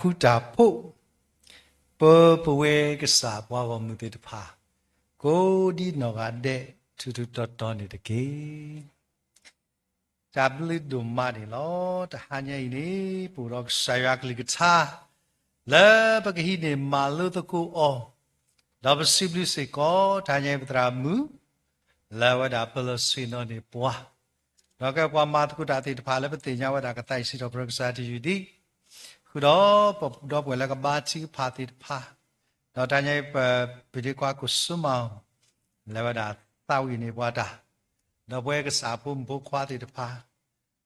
ဃုတၢ်ဖိး, ပၢပဝဲကစၢ်ပှၤဂီၢ်မုၢ်သ့ၣ်တဖၣ် ကိးဒ်နီၢ်ဂၤဒဲး ထူထူတီတီန့ၣ်တက့ၢ်. တၢ်ဘျုးဒိၣ်မးန့ၣ်လီၤ. တဟါညါအံၤန့ၣ် ပအိၣ်ဒီးကစၢ်ယွၤကလုၢ်ကထါ လၢပကဟံးန့ၢ်မၤလိသကိးအီၤ, ဒီးပစံးဘျုးစ့ၢ်ကီး တဟါညါအံၤပသရၣ်မုၣ် လၢအဝဲဒၣ်ပလီၢ်ဆ့ၣ်နီၤန့ၢ်ပှၤ, ဒီးကဲပှၤမၤသကိးတၢ်သ့ၣ်တဖၣ်လၢပသ့ၣ်ညါဝဲဒၣ်ကသးအံၤစံးထီၣ်ပတြၢၤကစၢ်ယွၤတယုၢ်ဒံး, ဃုာ်ဒီးပဒီပုၢ်ဝဲၢ်လၢကဘါထုကဖၣ်သ့ၣ်တဖၣ်, ဒီးတဟါညါအံၤပပဒ့ခွါကိၣ်စိမၤအီၤ လၢအဝဲဒၣ်သးဝံၣ်န့ၢ်ပှၤတၢ်, ဒီးပဝဲကစၢ်ဖိမုၣ်ဖိခွါသ့ၣ်တဖၣ်,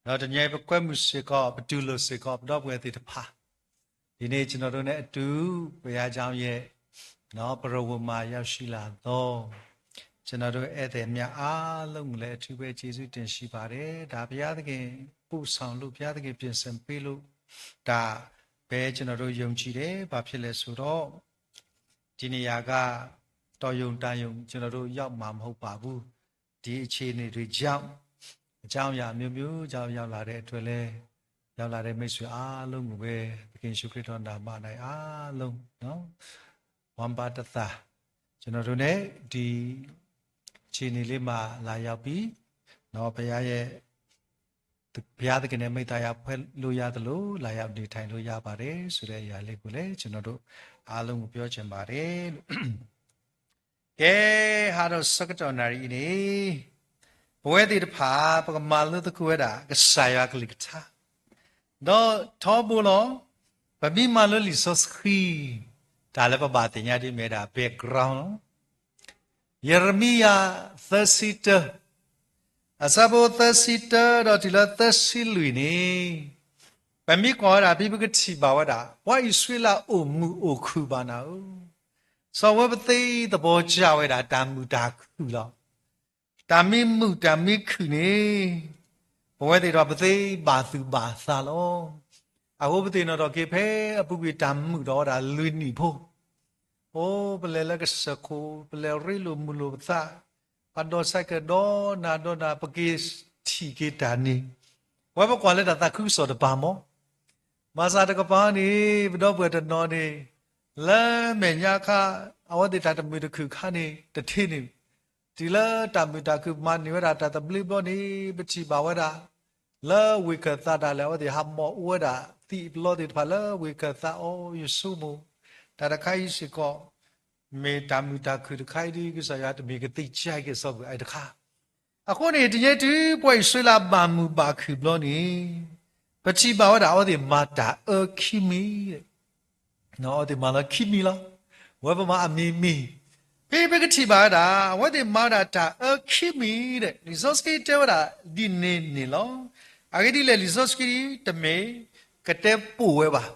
ဒီးတနံၤအံၤပကွဲမုာ်စ့ၢ်ကီး ပတူၢ်လိာ်စ့ၢ်ကီး ပဒီပုၢ်ဝဲၢ်သ့ၣ်တဖၣ် ဒ်န့ၣ် ကျွန်တော်တို့နဲ့အတူ ဘုရားကျောင်းရဲ့ နော် ပရိဝုဏ်မှာ ရောက်ရှိလာသော ကျွန်တော်တို့ဧည့်သည်များအားလုံးကိုလည်း အထူးပဲကျေးဇူးတင်ရှိပါတယ်။ ဒါဘုရားသခင်ပို့ဆောင်လို့ ဘုရားသခင်ပြင်ဆင်ပေးလို့ ဒါပဲကျွန်တော်တို့ယုံကြည်တယ်။ ဘာဖြစ်လဲဆိုတော့ ဒီနေရာက တော်ရုံတန်ရုံ ကျွန်တော်တို့ရောက်မှာမဟုတ်ပါဘူး။ ဒီအခြေအနေတွေကြောင့် အကြောင်းအရာအမျိုးမျိုးကြောင့်ရောက်လာတဲ့အတွက်လည်း ရောက်လာတဲ့မိတ်ဆွေအားလုံးကိုပဲ သခင်ယေရှုခရစ်တော်နာမ၌အားလုံးနော် ဝမ်းပါတသး ကျွန်တော်တို့နဲ့ဒီအခြေအနေလေးမှာလာရောက်ပြီးနော် ဘုရားရဲ့ ဘုရားသခင်နဲ့မိသားရာဖွဲ့လို့ရသလို လာရောက်နေထိုင်လို့ရပါတယ်ဆိုတဲ့အရာလေးကိုလည်းကျွန်တော်တို့အားလုံးကိုပြောချင်ပါတယ်လို့ ကဲ ဟါဒီးဆၢကတီၢ်နၣ်ရံၣ်အံၤန့ၣ် ပဝဲသ့ၣ်တဖၣ် ပကမၤလိသကိးဝဲဒၣ် ကစၢ်ယွၤကလုၢ်ကထါ ဒီးထီဘိလီၤ ပမ့ၢ်မၤလိလံာ်စီဆှံ တၢ်လၢပဘၣ်သ့ၣ်ညါဒ်မ့ၢ်ဒၣ် background လီၤ. ယံးရမံယၤ သၢဆံတၢ အဆၢဖိသၢဆံတၢဒီးတုၤလၢသၢဆံလွံၢ်န့ၣ် ပမ့ၢ်ကွၢ်ဝဲဒၣ် ပမ့ၢ်ပကထံၣ်ဘၣ်ဝဲဒၣ် ပှၤအံၣ်စရ့လးအိၣ်မုာ်အိၣ်ခုၣ်ဘၣ်နၤဧၢ, စီၤဝဲပသ့သဘီကၢ်ဝဲဒၣ် တၢ်မုာ်တၢ်ခုၣ်လီၤ. တၢ်မ့ၢ်မုာ်တၢ်မ့ၢ်ခုၣ်န့ၣ် ပဝဲသ့ၣ်ဒီးပသ့ဘၣ်သူၣ်ဘၣ်သးလီၤ. အဃိပသ့ၣ်နီၣ်ထီၣ်က့ၤဖဲအပူၤကွံာ်တၢ်မုာ်ထီၣ်ဝဲဒၣ်လွံၢ်နံၣ်ဖိ အိ ပလဲၤလၢကစၢၢ်ခိၣ် ပလဲၤရ့လိာ်မုာ်လိာ်ပသး, ပဒီးစဲးကဒီးနၤဒီးနၤ ပက့ၤထံၣ်က့ၤတၢ်န့ၣ်, ပဝဲပကွၢ်လၢတၢ်သးခုကစီၣ်တပၤမး, ဘၣ်ဆၣ်တကပၤန့ၣ် ပဒီပုၢ်ဝဲၢ်တနီၤန့ၣ် လၢမဲာ်ညါခါ အဝဲသ့ၣ်တၢ်တမုာ်တခုၣ်ခါန့ၣ် တထံၣ်န့ၣ် တုၤလၢတၢ်မုာ်တၢ်ခုၣ်မၤန့ၢ်ဝဲဒၣ်တၢ်သဘျ့ဘျီန့ၣ် ပထံၣ်ဘၣ်ဝဲဒၣ် လၢဝ့ၢ်ခၢၣ်သးတၢ်လဲၣ် အဝဲသ့ၣ်ဟးမီၢ်အိၣ်ဝဲဒၣ်သံးပျီသ့ၣ်တဖၣ်လၢဝ့ၢ်ခၢၣ်သးအီၤ ယဆိကမိၣ် တၢ်တခါအံၤစ့ၢ်ကီး မ့ၢ်တၢ်မုာ်တၢ်ခုၣ်တခါအံၤဒ်ကစၢ်ယွၤတမ့ၢ်ကသ့ၣ်ညါက့ၤစီၤပၤအံၤတခါ, အဃိန့ၣ် တနံၤအံၤတုၤပှၤအံၣ်စရ့လးဘၣ်မုာ်ဘၣ်ခုၣ်ဘျီန့ၣ် ပထံၣ်ဘၣ်ဝဲဒၣ်အဝဲသ့ၣ်မၤတၢ်အၢခံမံၤ အဝဲသ့ၣ်မၤလၢခံမံၤလီၤ. ဝဲပမၤအမံၤမံၤ, ဖဲပကထံၣ်ဘၣ်ဝဲဒၣ် အဝဲသ့ၣ်မၤဝဲဒၣ်တၢ်အၢခံမံၤဒီး လံာ်စီဆှံတဲဝဲဒၣ်ဒ်န့ၣ်န့ၣ်လီၤ. အဂ့ၢ်ဒ်လဲၣ် လံာ်စီဆှံတမ့ၢ်ကတဲပိာ်ဝဲဘၣ်.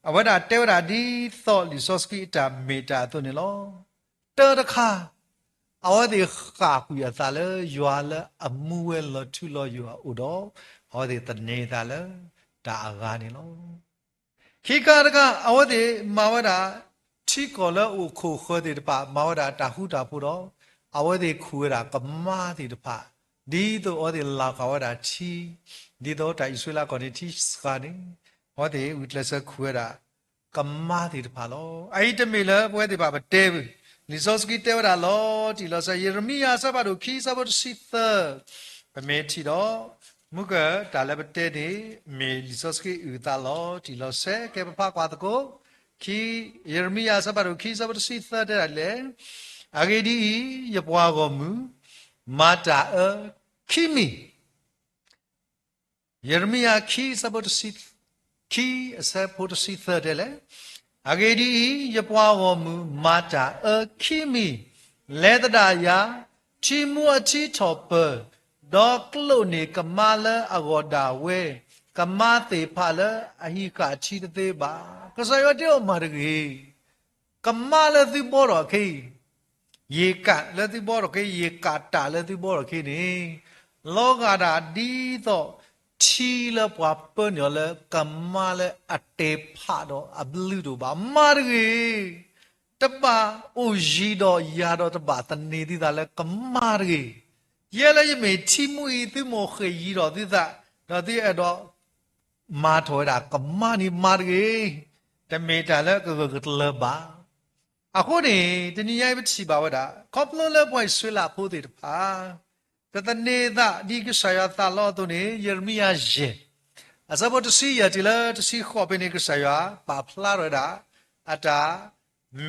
အဝဲဒၣ်တဲဝဲဒၣ်ဒ်သိးလံာ်စီဆှံအတၢ်မ့ၢ်တၢ်အသိးန့ၣ်လီၤ. တၢတခါ အဝဲသ့ၣ်ဃၣ်ကွံာ်အသးလၢယွၤလၢအမူဝဲလီၤထူလီၤယိာ်အအိၣ်ဒီး အဝဲသ့ၣ်သန့ၤအသးလၢတၢ်အဂၤန့ၣ်လီၤ. ခံခါတခါ အဝဲသ့ၣ်မၤဝဲဒၣ် ထံကီၢ်လၢအအိၣ်ခိၣ်ဃၢၤသ့ၣ်တဖၣ် မၤဝဲဒၣ်တၢ်ဃူတၢ်ဖိးဒီး အဝဲသ့ၣ်ခူၣ်ဝဲဒၣ်ကမါသ့ၣ်တဖၣ် ဒ်သိးအဝဲသ့ၣ်လၢ်ဃာ်ဝဲဒၣ်ထံ ဒ်သိးတၢ်အံၣ်စရ့လးကီၢ်န့ၣ်ထံစှၤန့ၣ် အဝဲသ့ၣ်ဂုာ်ကျဲးစၢးခူၣ်ဝဲဒၣ် ကမါသ့ၣ်တဖၣ်လီၤ. အအံၤတမ့ၢ်လၢပဝဲသ့ၣ်တဖၣ်ပတဲဘၣ်, လံာ်စီဆှံတဲဝဲဒၣ်လီၤတံၢ်လီၤဆဲး ယံးရမံယၤအဆၢဖးဒိၣ်ခံအဆၢဖိတဆံသၢ, ပမ့ၢ်ထံၣ်ဒီး မုၢ်ကၢၢ်တၢ်လၢပတဲန့ၣ် မ့ၢ်လံာ်စီဆှံအုၣ်အသးလီၤတံၢ်လီၤဆဲး ကဲပဖးကွၢ်သကိး, ခံ ယံးရမံယၤအဆၢဖးဒိၣ်ခံအဆၢဖိတဆံသၢတဲဒၣ်လဲၣ်, အဂ့ၢ်ဒ်အံၤ, ယပှၤဂီၢ်မုၢ် မၤတၢ်အၢခံမံၤ ယံးရမံယၤခံ အဆၢဖိတဆံ ခံ အဆၢဖိတဆံသၢတဲလဲၣ်, အဂ့ၢ်ဒ်အံၤ, ယပှၤဂီၢ်မုၢ်မၤတၢ်အၢခံမံၤ, လဲၤသဒၣ်ယၤ, ထံမူအထံထီၣ်ပၢၢ်, ဒီးကျိာ်န့ၢ်ကမါလၢအဂီၢ်ဒၣ်ဝဲ, ကမါသ့ၣ်တဖၣ်လၢအဟံးဃာ်ထံတသ့ဘၣ်. ကစၢ်ယွၤတဲအီၤမၤတဂ့ၤ ကမါလၢသုဘီထီၣ်အခံ, ယ့ၣ်ကးလၢသုဘီထီၣ်အခံ, ယ့ၣ်ကးတၢ်လၢသုဘီထီၣ်အခံန့ၣ်, လီၤဂာ်ဒၣ်ဒ်သိး ထံလၢပှၤပၢနုာ်အီၤလၢကမါလၢအတဲာ်ဖးဒီးအဘျုးတအိၣ်ဘၣ်, မၤတဂ့ၤ. တဘၣ်အိၣ်ယံၤဒီးယၤဒီးတဘၣ်သန့ၤသုသးလၢကမါတဂ့ၤ. ယဲလၢယမ့ၢ်ထံမူအံၤ သုမိၢ်ဃ့ၢ်ယံၤဒီးသုသး, ဒီးသုအဲၣ်ဒိး မၤထီၣ်ဝဲဒၣ်ကမၣ်န့ၣ်မၤတဂ့ၤ, တမ့ၢ်တၢ်လၢကဂၢၢ်ကတၢၢ်ဘၣ်. အဃိန့ၣ် တနံၤညါအံၤပထံၣ်ဘၣ်ဝဲဒၣ် ခီဖျိလၢပှၤအံၣ်စရ့လးဖိသ့ၣ်တဖၣ် တသန့ၤသးဒ်ကစၢ်ယွၤသးလီအသိးန့ၣ် ယံးရမံယၤယဲၢ် အဆၢဖိတဆံယဲၢ်တုၤလၢတဆံဃိးဖဲန့ၣ် ကစၢ်ယွၤပာ်ဖျါထီၣ်ဝဲဒၣ် အတၢ်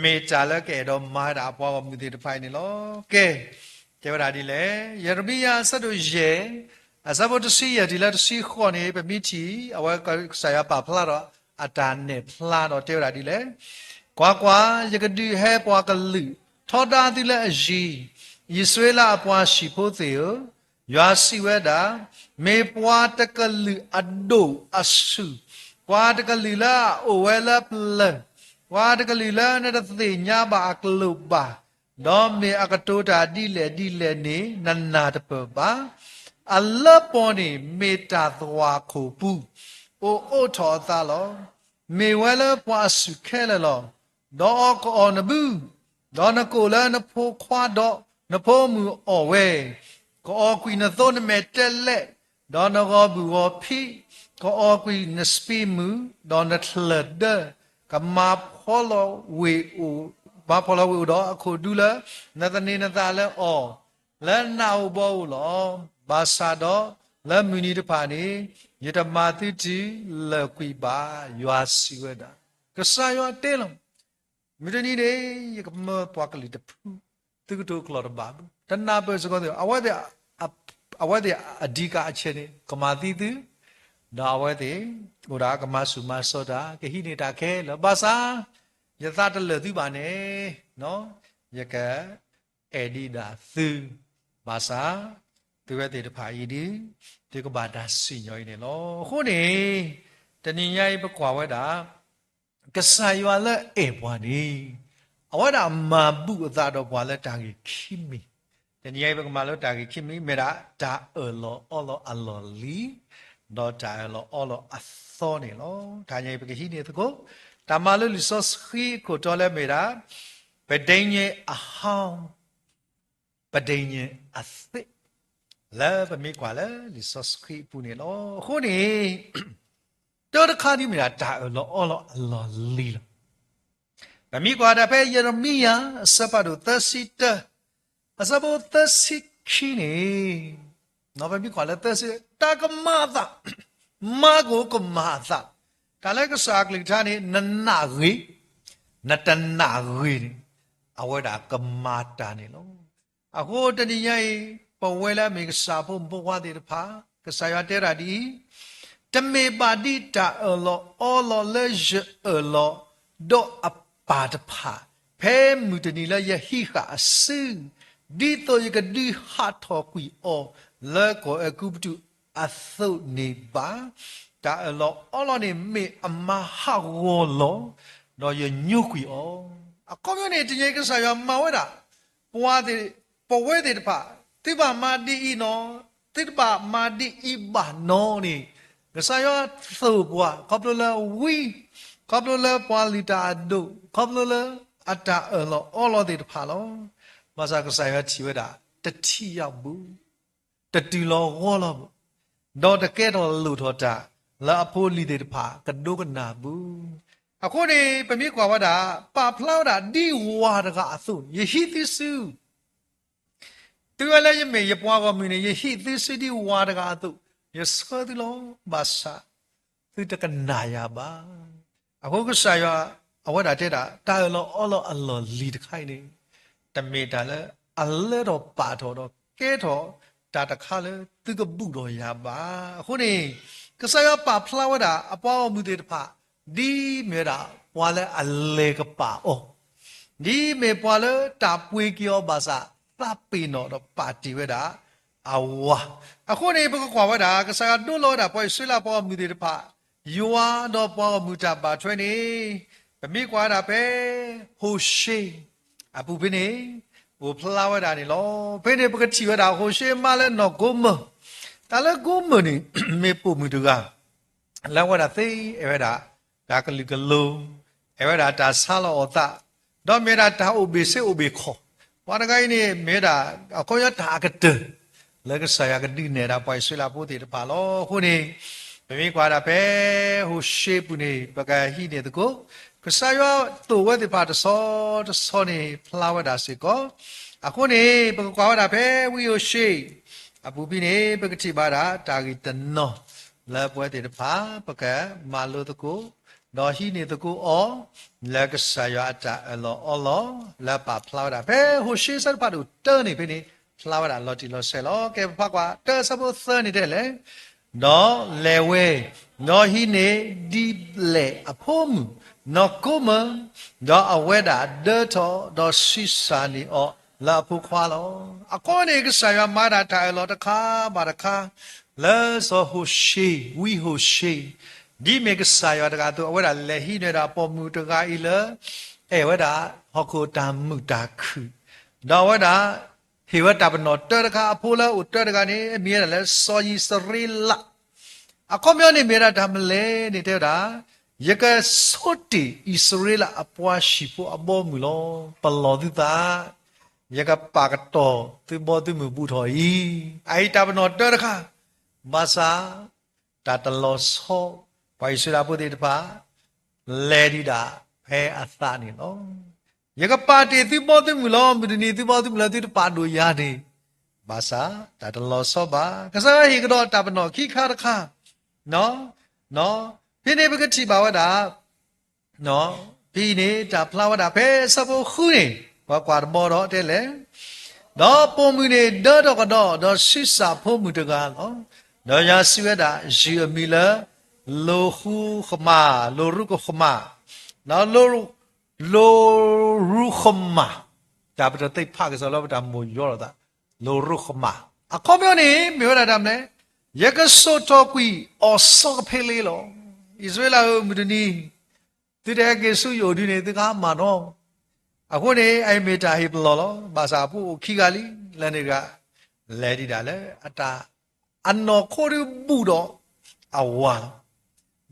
မ့ၢ်တၢ်လၢကအဲၣ်ဒိးမၤဝဲဒၣ်အပှၤဂီၢ်မုၢ်သ့ၣ်တဖၣ်အံၤန့ၣ်လီၤ. ကဲ, တဲဝဲဒၣ်ဒ်လဲၣ်, ယံးရမံယၤအဆၢဒိၣ်ယဲၢ် အဆၢဖိတဆံယဲၢ်တုၤလၢတဆံဃိးန့ၣ် ပမ့ၢ်ထံၣ် အဝဲကစၢ်ယွၤပာ်ဖျါထီၣ် အတၢ်နဲၣ်ဖျါဒီးတဲဝဲဒၣ်ဒ်လဲၣ်, ကွၢ်ကွၢ်, ယကဒုးဟဲပှၤကလုာ် ထီဒါသုလၢအယံၤ, ယံးစရ့လးအပှၤဟံၣ်ဖိသ့ၣ်ဧၢ, ယွၤစံးဝဲဒၣ်, မ့ၢ်ပှၤတကလုာ်အဒိၣ်အဆူၣ်, ပှၤတကလုာ်လၢအအိၣ်ဝဲလၢပျၢၤ, ပှၤတကလုာ်လၢနတသ့ၣ်ညါဘၣ်အကလုာ်ဘၣ်, ဒီးမ့ၢ်အကတိၤတၢ်ဒ်လဲၣ်ဒ်လဲၣ်န့ၣ် နနၢ်တပၢၢ်ဘၣ်. အလၢပီၤန့ၣ်မ့ၢ်တၢ်သွၣ်ခိၣ်ပူၤ, အိၣ်အိးထီၣ်အသးလီၤ. မ့ၢ်ဝဲလၢပှၤအဆူၣ်ခဲလၢာ်လီၤ. ဒီးအီၤကအီၣ်နဘု, ဒီးနကိၣ်လၢနဖိခွါဒီး နဖိမုၣ်အီၣ်ဝဲ, ကအီၣ်ကွံာ်နသိနမဲာ်တဲးလဲး, ဒီးနဂီၤဘုၣ်ဂီၤဖံး, ကအီၣ်ကွံာ်နစပံးမုၢ်, ဒီးနထလၢၣ်ဒၢ, ကမၤဖှီၣ်လီၤဝ့ၢ်အိၣ်, မၤဖှီၣ်လီၤဝ့ၢ်အိၣ်ဒီးအခိၣ်ဒူလၢ နသန့ၤနသးလၢအီၤ လၢနးဧိၤဘှီဧိၤလီၤ. ဘၣ်ဆၣ်ဒီးလၢမုၢ်နံၤတဖၣ်န့ၣ် ယတမၤသုတုၤလၢာ်ကွံာ်ဘၣ်, ယွၤစံးဝဲဒၣ်. ကစၢ်ယွၤတဲလီၤ, မုၢ်တနံၤန့ၣ် ယကမၢပှၤကလုာ်တဖု, သုကတိၤအကျိာ်တဘၣ်ဘၣ်, တနၢ်ပၢၢ်စ့ၢ်ကီးသ့ၣ်, အဝဲသ့ၣ်အဓိကအဆဲန့ၣ် ကမၤသံသု, ဒီးအဝဲသ့ၣ်အိၣ်ဒၣ်ကမၤဆူၣ်မၤစိးတၢ် ကဟံးန့ၢ်တၢ်ခဲလၢာ်, ဘၣ်ဆၣ် ယသးတလၢာ်သုဘၣ်န့ၣ် ယကအဲၣ်ဒံးဒၣ်သု, ဘၣ်ဆၣ် သုဝဲသ့ၣ်တဖၣ်အံၤဒုး သုကဘၣ်တၢ်စံၣ်ညီၣ်အံၤန့ၣ်လီၤ. အဃိန့ၣ် တနံၤညါအံၤပကွၢ်ဝဲဒၣ် ကစၢ်ယွၤလၢအအဲၣ်ပှၤန့ၣ် အဝဲဒၣ်မၤဘူၣ်အသးဒီးပှၤလၢတၢ်ဂ့ၢ်ခံမံၤ, တနံၤညါအံၤပကမၤလိတၢ်ဂ့ၢ်ခံမံၤ မ့ၢ်ဒၣ်တၢ်အၢၣ်လီၤအီလီၤအလီၢ်လံၤ ဒီးတၢ်အၢၣ်လီၤအီလီၤအသီန့ၣ်လီၤ. တနံၤညါအံၤပကဟံးန့ၢ်သကိး တၢ်မၤလိလံာ်စီဆှံအခိၣ်တီလၢမ့ၢ်ဒၣ် ပဒိးညဲအဟောင်း ပဒိးညဲအသစ် လၢပမ့ၢ်ကွၢ်လၢလံာ်စီဆှံအပူၤန့ၣ်လီၤ. အဃိန့ၣ် တၢ်တခါဒ်မ့ၢ်ဒၣ်တၢ်အၢၣ်လီၤအီလီၤအလီၢ်လံၤလီၤ. ပမ့ၢ်ကွၢ်ဒၣ်ဖဲယံးရမံယၤ အဆၢဖးဒိၣ်သၢဆံတၢ အဆၢဖိသၢဆံခံန့ၣ် ပမ့ၢ်ကွၢ်လၢသၢဆံ တၢ်ကမၤအသး, မၤကအိၣ်ကမၤအသး, တၢ်လၢကစၢ်အကလုၢ်ကထါန့ၣ် နနာ်ဂ့ၤ, နတနာ်ဂ့ၤန့ၣ် အဝဲဒၣ်ကမၤတၢ်န့ၣ်လီၤ. အဃိတနံၤညါအံၤ ပဝဲလၢအမ့ၢ်ကစၢ်ဖိမုၣ်ဖိခွါသ့ၣ်တဖၣ် ကစၢ်ယွၤတဲတၢ်ဒ်အံၤ, တမ့ၢ်ဘၣ်ဒ်တၢ်အၢၣ်လီၤအီလီၤလၢယအၢၣ်လီၤဒီးအပၢ်တဖၣ် ဖဲမုၢ်တနံၤလၢယဟံးဃာ်အစု, ဒ်သိးယကဒုးဟးထီၣ်ကွံာ်အီၤလၢကီၢ်အဲၤကူပတူးအသိးန့ၣ်ဘၣ်. တၢ်အၢၣ်လီၤအီလီၤန့ၣ်မ့ၢ်အမၤဟးဂီၤလီၤ, ဒီးယညိကွံာ်အီၤ. အခီပညီန့ၣ် တနံၤညါအံၤကစၢ်ယွၤမၤဝဲဒၣ် ပှၤသ့ၣ်, ပဝဲသ့ၣ်တဖၣ် သုဘၣ်မၤဒ်အံၤနီၤ, သုတဘၣ်မၤဒ်အံၤဘၣ်နီၤန့ၣ် ကစၢ်ယွၤသိၣ်ပှၤ ခီဖျိလၢဝံ, ခီဖျိလၢပှၤလုၢ်တၢ်အဒိၣ်, ခီဖျိလၢအတၢ်အၢၣ်လီၤအီလီၤသ့ၣ်တဖၣ်လီၤ. ဘၣ်ဆၣ်ကစၢ်ယွၤထံၣ်ဝဲဒၣ် တထံၣ်ယၤဘူး တတုၤလီၤဂီၢ်လီၤဘူး, ဒီးတကဲထီၣ်လိၣ်ထီၣ်တၢ်လၢအဖိအလံၤသ့ၣ်တဖၣ်ကဒိကနၣ်ဘူး. အဃိန့ၣ် ပမ့ၢ်ကွၢ်ဝဲဒၣ် ပာ်ဖျါဝဲဒၣ်ဒ်ဝၤတဂၤအသိး ယဟံးသုစု သုဝဲလၢယမ့ၢ်ယပှၤဂီၢ်မုၢ်န့ၣ် ယဟံးသုစုဒ်ဝၤတဂၤအသိး, ယဆှၢသုလီၤ, ဘၣ်ဆၣ် သုတကနၣ်ယၤဘၣ်. အဃိကစၢ်ယွၤ အဝဲဒၣ်တဲဒၣ် တၢ်အၢၣ်လီၤအီလီၤအလီၢ်လံၤတခါအံၤန့ၣ် တမ့ၢ်တၢ်လၢအလၢထီၣ်ပာ်ထီၣ်ဒီးကဲထီၣ်တၢ်တခါလၢသုကဘူၣ်ထီၣ်ယၤဘၣ်. အဃိန့ၣ် ကစၢ်ယွၤပာ်ဖျါဝဲဒၣ်အပှၤဂီၢ်မုၢ်သ့ၣ်တဖၣ် ဒ်မ့ၢ်ဝဲဒၣ်ပှၤလၢအလဲၤကပာ်အီၤ, ဒ်မ့ၢ်ပှၤလၢတၢ်ပှ့ၤက့ၤအီၤဘၣ်ဆၣ် သးပ့ၤနီၣ်ဒီးပာ်တ့ၢ်ဝဲဒၣ်အဝၤ. အဃိန့ၣ် ပကကွၢ်ဝဲဒၣ် ကစၢ်ယွၤဒိလီၤဝဲဒၣ်ပှၤအံၣ်စရ့လးပှၤဂီၢ်မုၢ်သ့ၣ်တဖၣ် ယွၤဒီးပှၤဂီၢ်မုၢ်တၢ်ဘၣ်ထွဲန့ၣ် ပမ့ၢ်ကွၢ်ဝဲဒၣ်ဖဲ ဟိၤၡ့ အပူၤဖဲန့ၣ် အိၣ်ဖျါဝဲဒၣ်န့ၣ်လီၤ. ဖဲန့ၣ်ပကထံၣ်ဝဲဒၣ် ဟိၤၡ့မါလၢနီၢ်ကိမၢၢ်, တၢ်လၢကိမၢၢ်န့ၣ် မ့ၢ်ပိာ်မုၣ်တဂၤ လၢအဝဲဒၣ်သ့အဲၣ်ဝဲဒၣ် တၢ်ကလုာ်ကလိၤ, အဲၣ်ဝဲဒၣ်တၢ်ဆါလီၤအီၣ်သး, ဒီးမ့ၢ်ဝဲဒၣ်တၢ်အိၣ်ဘ့ၣ်ဆ့အိၣ်ဘ့ၣ်ခီၣ်, ပှၤတဂၤအံၤန့ၣ် မ့ၢ်ဝဲဒၣ် အခီပညီတၢ်အကတၢၢ် လၢကစၢ်ယွၤကဒုးနဲၣ်ဒၣ်ပှၤအံၣ်စရ့လးဖိသ့ၣ်တဖၣ်လီၤ. အဃိန့ၣ် ပမ့ၢ်ကွၢ်ဒၣ်ဖဲ ဟိၤၡ့ပူၤန့ၣ် ပကဟံးန့ၢ်သကိး, ကစၢ်ယွၤသိၣ်ဝဲသ့ၣ်တဖၣ်တဆီတဆီန့ၣ် ဖျါဝဲဒၣ်စ့ၢ်ကီး. အဃိန့ၣ် ပကကွၢ်ဝဲဒၣ်ဖဲဝံဟိၤၡ့ အပူၤဖဲန့ၣ် ပကထံၣ်ဘၣ်ဒၣ်တၢ်ဂ့ၢ်တနီၤ လၢပဝဲသ့ၣ်တဖၣ် ပကမၤလိသကိး ဒီးဟံးန့ၢ်သကိးအီၤ လၢကစၢ်ယွၤအတၢ်အၢၣ်လီၤအီလီၤ လၢပာ်ဖျါဝဲဒၣ် ဖဲဟိၤၡ့အဆၢတဖၣ်ဒိၣ်တၢန့ၣ်ဖဲန့ၣ် ဖျါဝဲဒၣ်လီၤတံၢ်လီၤဆဲးလီၤ. ကဲပဖးကွၢ် တၢအဆၢဖိသၢန့ၣ်တဲလဲၣ်, ဒီးလဲၤဝဲ, ဒီးဟံးန့ၢ်ဒ်လဲၣ်အဖိမုၣ်နီၢ်ကိမၢၢ်, ဒီးအဝဲဒၣ်ဒၢထီၣ် ဒီးဆံးစၢ်န့ၢ်အီၤလၢအဖိခွါလီၤ. အဃိန့ၣ် ကစၢ်ယွၤမၤဒၣ်တၢ်အၢၣ်လီၤတခါဘၣ်တခါ လၢစီၤဟိၤၡ့, ဝံဟိၤၡ့, ဒ်မ့ၢ်ကစၢ်ယွၤတဂၤအသိး အဝဲဒၣ်လဲၤဟံးန့ၢ်ဒၣ်ပိာ်မုၣ်တဂၤအံၤလၢ အဲၣ်ဝဲဒၣ်ဟီၣ်ခိၣ်တၢ်မုာ်တၢ်ခုၣ်, ဒီးအဝဲဒၣ် ဟ့ၣ်ဝဲတၢ်ပနီၣ်တၢတခါ အဖိလၢအအိၣ်တၢတဂၤန့ၣ် အမံၤဝဲဒၣ်လၢစီၤယံးစရ့လး. အခီပညီန့ၣ်မ့ၢ်ဝဲဒၣ်တၢ်မနုၤလဲၣ်န့ၣ် တဲဝဲဒၣ်, ယကဆိၣ်တ့ၢ်အံၣ်စရ့လးအပှၤဟံၣ်ဖိအဘီအမုၢ်လီၤ. ပလီၢ်သုသး, ယကပာ်ကတီၢ်သုဘီသုမုၢ်ဘူးထီၣ်အံၤ, အအံၤတၢ်ပနီၣ်တၢတခါ, ဘၣ်ဆၣ် တၢ်တလီၤဆီ ပှၤအံၣ်စရ့လးဖိသ့ၣ်တဖၣ် လဲၤဒံးဒၣ်ဖဲအသးန့ၣ်လီၤ. ယကပာ်တ့ၢ်သုဘီသုမုၢ်လီၤ. မုၢ်တနံၤသုဘီသုမုၢ်လၢသုတပာ်ဒိၣ်ယၤန့ၣ်, ဘၣ်ဆၣ်တၢ်တလီၤဆီဘၣ်. ကစၢ်ယွၤဟ့ၣ်ကဒီးတၢ်ပနီၣ်ခံခါတခါ, ဖဲန့ၣ်ပကထံၣ်ဘၣ်ဝဲဒၣ် ဖဲအံၤန့ၣ် တၢ်ဖျါဝဲဒၣ်ဖဲဆၢဖိဃုန့ၣ်, ပှၤကွၢ်တဘီဒီးတဲလဲၣ်, ဒီးပိာ်မုၣ်န့ၣ်ဒၢထီၣ်ကဒီး ဒီးဆံးစၢ်ဖိမုၣ်တဂၤလီၤ. ဒီးယွၤစံးဝဲဒၣ်, ယုၢ်အမံၤလၢ လိၤဃူဃမၣ်, လိၤရူဃမၣ်, လိၤရူဃမၣ်, တၢ်ပတသ့ၣ်ဖးကစီၣ်လၢပတၢ်မိၣ်ယီလိာ်သး, လိၤရူဃမၣ်. အခီပညီန့ၣ် မ့ၢ်ဝဲဒၣ်တၢ်မနုၤလဲၣ်, ယကစိာ်ထီၣ်ကွံာ်အီၤဆီကဖ့လ့လီၤ. အံၣ်စရ့လးဧၢ, မုၢ်တနံၤ သုတဟဲက့ၤဆူယအိၣ်ဒုန့ၣ် သုကဟါမၢ်နီၤ. အဃိန့ၣ် အအံၤမ့ၢ်တၢ်ဟ့ၣ်ပလီၢ်လီၤ. ဘၣ်ဆၣ်အဖိအိၣ်ခံဂၤလံ, လၢန့ၣ်တဂၤ လဲၤဒံးဒၣ်လၢအတၢ် အနီၢ်ခိဒုးဘူးဒီးအဝၤလီၤ.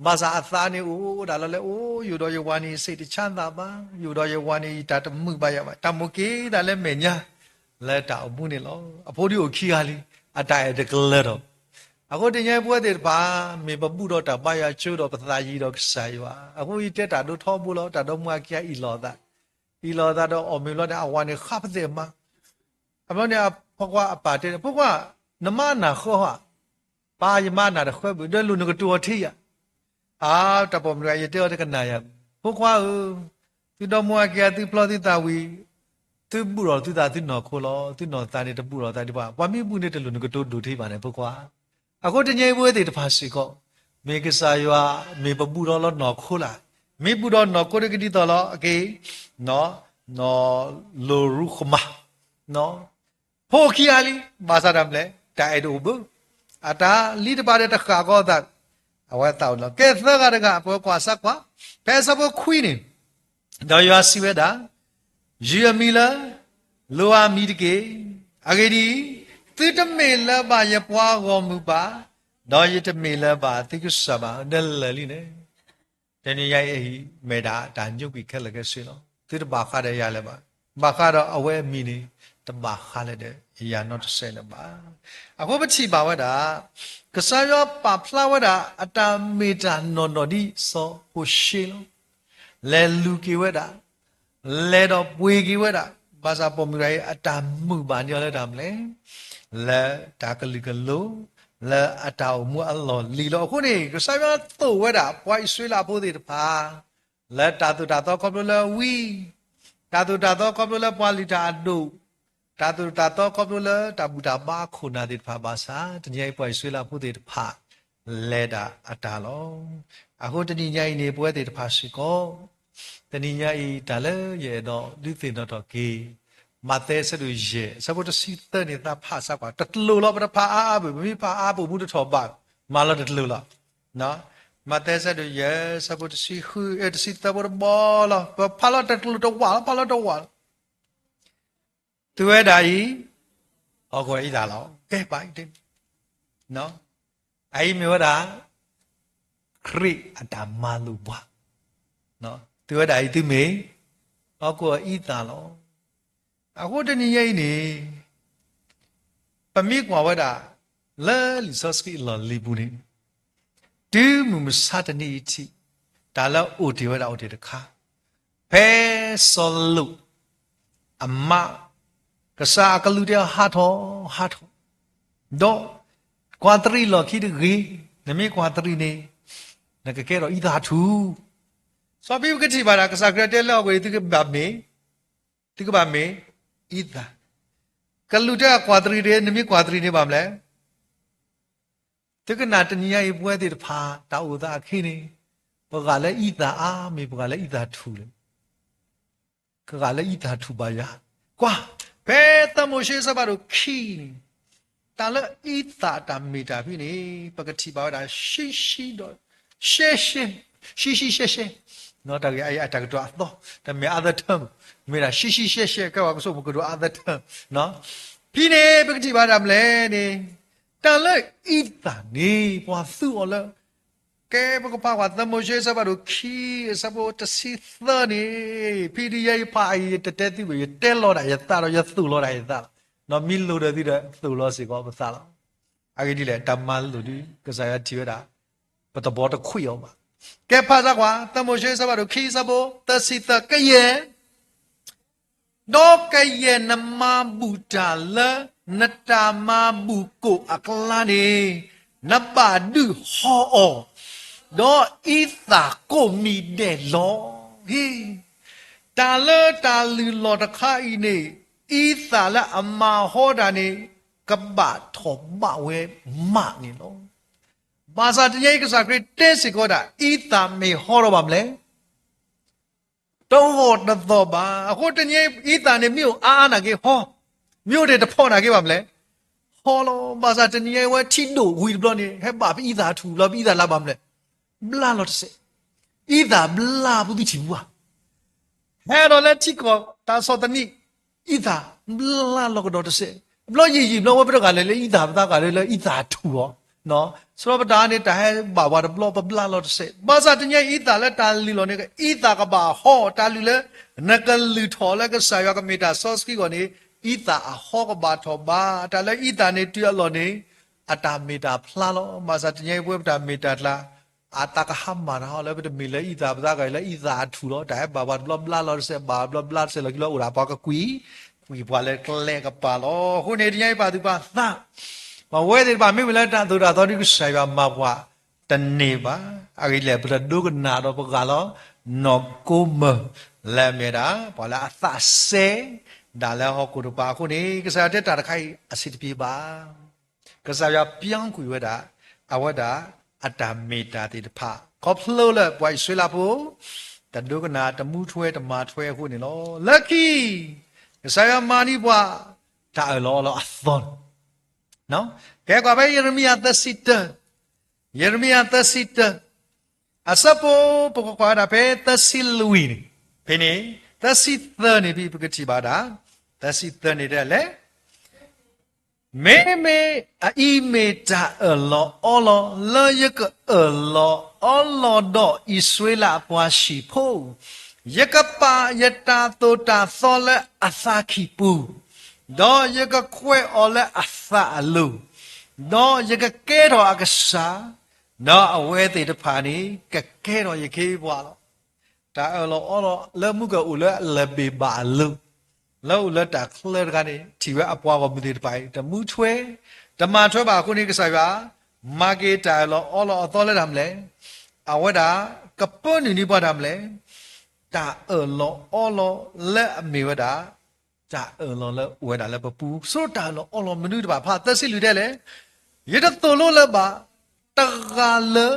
ဘၣ်ဆၣ်အသးန့ၣ်အိၣ်ဒၣ်လီၤလၢ အိၣ် ယအိၣ်ဒီးယဝၤန့ၣ် စိတ်တချမ်းသာဘၣ်, ယအိၣ်ဒီးယဝၤန့ၣ် ယတၢ်တမုာ်ဘၣ်ယၤဘၣ်, တၢ်မိၣ်က့ၤဒၣ်လၢမဲာ်ညါ လၢတၢ်အိၣ်မူန့ၣ်လီၤ. အဖိဒုးအိၣ်ခံဂၤလံ, အတၢ်အဲၣ်တကလၢၤဒီး အဃိတနံၤအံၤပဝဲသ့ၣ်တဖၣ် မ့ၢ်ပဘူးဒီးတၢ်ဘါယွၤကၠိဒီးပသးယံၤဒီးကစၢ်ယွၤ, အဃိယတဲတၢ်ဒိထီဘိလီၤ. တၢ်ဒီမါဝၤခံဂၤအံၣ်လိာ်အသး, အံၣ်လိာ်အသးဒီးအီၣ်မ့ၤဘျီန့ၣ် အဝၤန့ၣ်ဃးပသဲၣ်မး, အဘျီန့ၣ်အဖိခွါအပၢ်တဲန့ၣ်, ဖိခွါ, နမါအနၢ်ဃၢဟီဧါ. ပၢ်, ယမါအနၢ်တဃၢဘၣ်, ဒီးလိၣ်နကတိၤအီၤထံယၤ. အါ, တၢ်ပိာ်မုၣ်တဂၤ ယတဲအီၤတကနၣ်ယၤ, ဖိခွါဧၢ, သုဒီမါဝၤခံဂၤ သုဖျီသုသးဝံၤ, သုဘူးထီၣ်သုသးသုနီၢ်ခိလီၤ. သုနီၢ်သးန့ၣ်တဘူးထီၣ်သးဒံးဘၣ်, ပှၤမ့ၢ်ဘူးန့ၣ် တလိၣ်နကတိၤဒိၣ်ထံဘၣ်န့ၣ် ဖိခွါ. အဃိတနံၤအံၤပဝဲသ့ၣ်တဖၣ်စ့ၢ်ကီး, မ့ၢ်ကစၢ်ယွၤ မ့ၢ်ပဘူးထီၣ်လၢနီၢ်ခိလၢ်, မ့ၢ်ဘူးထီၣ်နီၢ်ခိဒ်ကဒ်သိးလီၤ, အက့ၢ် နီၢ်, နီၢ်လိၤရူဃမၣ်, ဖိခံဂၤလံ, ဘၣ်ဆၣ်တၢ်မနုၤလဲၣ်, တၢ်အဲၣ်တအိၣ်ဘၣ်, အတၢ်လံတပၤဒီးတဃၣ်ကီသး, အဝဲသးအိၣ်လီၤ. ကဲသၢဂၤတဂၤ ပှၤကွၢ်စၢ်ကွၢ်, ဖဲဆၢဖိခွံန့ၣ်, ဒီးယွၤစံးဝဲဒၣ်, ယုၢ်အမံၤလၢ လိၤအမံၤတက့ၢ်. အဂ့ၢ်ဒ်အံၤ, သုတမ့ၢ်လၢၤဘၣ်ယပှၤဂီၢ်မုၢ်ဘၣ်, ဒီးယတမ့ၢ်လၢၤဘၣ်သုကစၢ်ဘၣ်, ဒီးလၢာ်လံန့ၣ် တနံၤညါအံၤ မ့ၢ်ဒၣ်တၢ်ညိကွံာ်ခဲလၢာ်ခဲဆ့လီၤ. သုတဘၣ်ဃးဒီးယၤလၢၤဘၣ်, ဘၣ်ဃးဒီးအဝဲအမံၤန့ၣ် တဘၣ်ဃးလၢၤဒီးယၤနီတစဲးလၢၤဘၣ်. အဃိပထံၣ်ဘၣ်ဝဲဒၣ်, ကစၢ်ယွၤပာ်ဖျါဝဲဒၣ်အတၢ်မ့ၢ်တၢ်နီၢ်နီၢ်ဒ်စီၤဟိၤၡ့လီၤ. လဲၤလူၤက့ၤဝဲဒၣ်, လဲၤဒီးပှ့ၤက့ၤဝဲဒၣ်, ဘၣ်ဆၣ်ပိာ်မုၣ်တဂၤအံၤ အတၢ်မုာ်ဘၣ်န့ၢ်အီၤလၢတၢ်မနုၤလဲၣ်, လၢတၢ်ကလုာ်ကလိၤ, လၢအတၢ်အိၣ်မူအလီၢ်လံၤလီၤ. အဃိန့ၣ် ကစၢ်ယွၤသိၣ်ဝဲဒၣ်ပှၤအံၣ်စရ့လးဖိသ့ၣ်တဖၣ် လၢတၢ်သိၣ်တၢ်သီခီဖျိလၢဝံ, တၢ်သိၣ်တၢ်သီခီဖျိလၢပှၤလုၢ်တၢ်အဒိၣ်, တၢ်သိၣ်တၢ်သီခီဖျိလၢတၢ်ဘူၣ်တၢ်ဘါအခိၣ်နၢ်သ့ၣ်တဖၣ်ဘၣ်ဆၣ်, တနံၤညါအံၤပှၤအံၣ်စရ့လးဖိသ့ၣ်တဖၣ် လဲၤဒၣ်အတၢ်လီၤ. အဃိတနံၤညါအံၤန့ၣ် ပဝဲသ့ၣ်တဖၣ်စ့ၢ်ကီး, တနံၤညါအံၤတၢ်လၢယအဲၣ်ဒိးဒုးသ့ၣ်နီၣ်ထီၣ်က့ၤ, မးသဲအဆၢဒိၣ်ယဲၢ် အဆၢဖိတဆံသၢန့ၣ် သးဖးစၢ်ကွၢ်, တကျိၤလီၤ ပတဖးအါအါဘၣ်, ပမ့ၢ်ဖးအါပအိၣ်မူတထီၣ်ဘၣ်, မၤလီၤတကျိၤလီၤ. မးသဲအဆၢဒိၣ်ယဲၢ် အဆၢဖိတဆံဃု, တဆံသၢဖိတဘီလီၤ, ပဖးလီၤတကျိၤတဝးလီၤ, ဖးလီၤတဝးလီၤ. သုဝဲဒၣ်အံၤ, ဟီၣ်ခိၣ်အံသၣ်လီၤ. ကဲပာ်အံၤ, အအံၤမ့ၢ်ဝဲဒၣ် ခရံာ်အတၢ်မၤလိာ်ပှၤ, သုဝဲဒၣ်အံၤသုမ့ၢ် ဟီၣ်ခိၣ်အံသၣ်လီၤ. အဃိတနံၤညါအံၤန့ၣ် ပမ့ၢ်ကွၢ်ဝဲဒၣ် လၢလံာ်စီဆှံအလီၢ်လံၤပူၤန့ၣ်, တုၤမုၢ်မဆါတနံၤအံၤထံး, တၢ်လၢအအိၣ်တ့ၢ်ဝဲဒၣ်အိၣ်တ့ၢ်တခါ, ဖဲစီၤလိာ်အမါ, ကစၢ်အကလူးတဲအီၤဟးထီၣ်, ဟးထီၣ်, ဒီးကွၢ်တရံးလီၢ်ခံတဂ့ၤ, နမ့ၢ်ကွၢ်တရံးန့ၣ် နကကဲထီၣ်အံသၣ်ထူၣ်. စီၤပံပကထံၣ်ဘၣ်ဒၣ် ကစၢ်ခရံာ်တဲလၢအဝဲအံၤ သုကဘၣ်မ့ၢ်, သုကဘၣ်မ့ၢ်အံသၣ်, ကလူးတဲအီၤကွၢ်တရံးတဂ့ၤ, နမ့ၢ်ကွၢ်တရံးန့ၣ်ဘၣ်မနုၤလဲၣ်. သုကနၣ်တနံၤညါအံၤပဝဲသ့ၣ်တဖၣ် တၢ်အိၣ်သးအခံန့ၣ်, ပဂၤလၢအံသၣ်အါမ့ၢ်ပဂၤလၢအံသၣ်ထူၣ်လဲၣ်. ကဂၤလၢအံသၣ်ထူၣ်ဘၣ်ယၤ, ကွၢ်, ဖဲသၢမိၤၡ့အဆၢဖးဒိၣ်ခံန့ၣ်, တၢ်လၢအံသၣ်အတၢ်မ့ၢ်တၢ်ဖဲန့ၣ် ပကထံၣ်ဘၣ်ဝဲဒၣ် ရှဲရှဲ, ရှဲရှဲ, ရှဲရှဲရှဲရှဲ, တၢ်ဂ့ၢ်အံၤအတၢ်ကတိၤအသီ, တမ့ၢ်အသထၢၣ်, မ့ၢ်ဒၣ်ရှဲရှဲရှဲရှဲ ကဲပှၤကဆိကမိၣ်ကတိၤအသထၢၣ်, ဖဲန့ၣ် ပကထံၣ်ဘၣ်ဒၣ်မနုၤလဲၣ်န့ၣ်, တၢ်လၢအံသၣ်န့ၣ် ပှၤသူအီၤလၢ, ကဲပကဖးကွၢ်သၢမိၤၡ့အဆၢဖးဒိၣ်ခံ အဆၢဖိတဆံသၢန့ၣ်, ဖဲဒ်ယဲအံၤဖးအံၤ ယတတဲသုဘၣ် ယတဲလီၤဒၣ်ယသးဒီးယသိၣ်လီၤဒၣ်ယသးလီၤ. မ့ၢ်လိၣ်ဒီးသုဒီးသိၣ်လီၤစ့ၢ်ကီးပသးလီၤ. အဂ့ၢ်ဒ်လဲၣ် တၢ်မၤလိာ်ဒ် ကစၢ်ယွၤထံၣ်ဝဲဒၣ် ပတဘီတခွံအီၤဘၣ်. ကဲဖးစၢ်ကွၢ် သၢမိၤၡ့အဆၢဖးဒိၣ်ခံ အဆၢဖိသၢဆံသၢ ကယဲၢ် ဒီးကယဲၢ်နမၤဘူၣ်တၢ်လၢနတၢ်မၤဘူၣ်ကိၣ်အကျါန့ၣ်, နဘၣ်ဒုးဟီအီၤ, ဒီးအံသၣ်ကိးမံၤဒဲးလီၤ. တၢ်လၢတၢ်လုၢ်လီၢ်တခါအံၤန့ၣ်, အံသၣ်လၢအမၤဟီတၢ်န့ၣ်, ကဘၣ်ထီၣ်ဘၣ်ဝဲမးန့ၣ်လီၤ. ဘၣ်ဆၣ်တနံၤအံၤကစၢ်ခရံာ်တဲစ့ၢ်ကီးဝဲဒၣ် အံသၣ်မ့ၢ်ဟီထီၣ်ဘၣ်မနုၤလဲၣ် တဂီၢ်တသီၣ်ဘၣ်. အဃိတနံၤအံၤ အံသၣ်န့ၣ် မ့ၢ်အိၣ်အါအါနာ်က့ဟီ, မ့ၢ်အိၣ်တ့ၢ်တဖီနာ်က့ဘၣ်မနုၤလဲၣ်, ဟီလီၤ. ဘၣ်ဆၣ်တနံၤအံၤဝဲထံဒိၣ်ဝံၤတဘျီန့ၣ် ဟဲဘၣ်ပအံသၣ်ထူၣ်ဘျီ ပအံသၣ်လၢဘၣ်မနုၤလဲၣ်, ဘျါလီၤတစဲး, အံသၣ်ဘျါပူၤသုထံၣ်ပူၤဧါ ဟဲဒီးလၢထံကီၢ်တၢ်ဆီၣ်သနံး, အံသၣ်ဘျါလီၤကဒီးတစဲး, ဘျီယံာ်ယံာ်ဘျီဝဲပတဂၤလဲၤလၢအံသၣ် ပသးဂၤလၢလၢအံသၣ်ထူၣ်အီၤ, စရီပတၢ်န့ၣ် တၢ်ဟဲဘၣ်ပှၤတဘျီပဘျါလီၤတစဲး, ဘၣ်ဆၣ်တနံၤအံၤအံသၣ်လၢတၢ်လုၢ်လီၢ်န့ၣ် အံသၣ်ကဘၣ်ဟီ တၢ်လုၢ်လၢ နကလုၢ်ထီၣ်လၢကစၢ်ယွၤကမ့ၢ်တၢ်စီဆှံအဂီၢ်န့ၣ်, အံသၣ်အဟီကဘၣ်ထီၣ်ဘၣ်, တၢ်လၢအံသၣ်န့ၣ်တုၤအလီၢ်န့ၣ်, အတၢ်မ့ၢ်တၢ်ဖျါလီၤ. ဘၣ်ဆၣ်တနံၤအံၤပဝဲပတၢ်မ့ၢ်တၢ်ကျါ အသးကဟါမၢ်တၢ်ဟီလၢပတမ့ၢ်လၢအံသၣ် ပသးဂၤလၢအံသၣ်အထူၣ်လီၤ. တၢ်ဟဲဘၣ်ပှၤတဘျီဘျါလီၤတစဲး ဘၣ်ဘျီဘျါတစဲးလီၤခံဘျီအိၣ်ဒၣ်ပှၤကကွံာ်, ကွံာ်ပှၤလၢကျဲကပၤလီၤ. အဃိန့ၣ်တနံၤအံၤပာ်သူၣ်ပာ်သး, ပဝဲသ့ၣ်တဖၣ်မ့မ့ၢ်လၢတၢ်သိၣ်တၢ်သီဒ်ကစၢ်ယွၤမၤပှၤတန့ၢ်ဘၣ်. အဂ့ၢ်ဒ်လဲၣ် ပတဒိကနၣ်ဒီးပဂၤလီၤ နီၢ်ကိမၢၢ် လၢအမ့ၢ်ဝဲဒၣ် ပှၤလၢအသးစဲဒၣ်လၢဟီၣ်ခိၣ်တဖၣ်အဃိန့ၣ် ကစၢ်ယွၤတဲတၢ်တခါအံၤအဆင်တပြေဘၣ်. ကစၢ်ယွၤ ပြောင်း ကွံာ်ဝဲဒၣ် အဝဲဒၣ်အတၢ်မ့ၢ်တၢ်သ့ၣ်တဖၣ် ခီဖျိလၢပှၤအံၣ်စရ့လးဖိ တဒိကနၣ် တမူထွဲတမၤထွဲအဃိန့ၣ်လီၤ. လၢခံ ကစၢ်ယွၤမၤန့ၢ်ပှၤ တၢ်အၢၣ်လီၤအီလီၤအသီန့ၣ် ကဲကွၢ်ဖဲယံးရမံယၤသၢဆံတၢ, ယံးရမံယၤသၢဆံတၢ, အဆၢဖိ ပကကွၢ်ဝဲဒၣ်ဖဲသၢဆံလွံၢ်န့ၣ်, ဖဲန့ၣ် သၢဆံသၢန့ၣ်ဖဲပကထံၣ်ဘၣ်ဒၣ်, သၢဆံသၢန့ၣ်တဲလဲၣ် မ့မ့ၢ်အအံၤမ့ၢ်တၢ်အၢၣ်လီၤအီလီၤ လၢယကအၢၣ်လီၤအီလီၤဒီးအံၣ်စရ့လးအပှၤဟံၣ်ဖိ, ယကပာ်ယတၢ်သိၣ်တၢ်သီလၢအသးကံၢ်ပူၤ, ဒီးယကကွဲးအီၤလၢအသးအလိၤ, ဒီးယကကဲထီၣ်အကစၢ်, ဒီးအဝဲသ့ၣ်တဖၣ်န့ၣ် ကကဲထီၣ်ယခ့ပှၤလီၤ. တၢ်အၢၣ်လီၤအီလီၤလၢမုၢ်ကအိၣ်လၢအလၢၢ်ဘ့ၣ်ဘၣ်အလိၤ, လၢအိၣ်လၢတၢ်ချၢတခါန့ၣ် ထံၣ်ဝဲအပှၤဂီၢ်မုၢ်သ့ၣ်တဖၣ်အံၤ တမူထွဲ တမၤထွဲဘၣ်အဃိန့ၣ် ကစၢ်ယွၤ မၤက့ၤတၢ်အၢၣ်လီၤအီလီၤအသီလၢတၢ်မနုၤလဲၣ်, အဝဲဒၣ် ကပၢနုာ်န့ၢ်ပှၤတၢ်မနုၤလဲၣ်, တၢ်အၢၣ်လီၤအီလီၤလၢအမ့ၢ်ဝဲဒၣ် တၢ်အၢၣ်လီၤလၢအိၣ်ဝဲဒၣ်လၢပပူၤ, ဆိတၢ်အၢၣ်လီၤအီလီၤမနုၤတဖၣ်ဖးသၢဆံလွံၢ်တဲလဲၣ်, ယတသိၣ်လိလၢၤဘၣ် တဂၤလၢ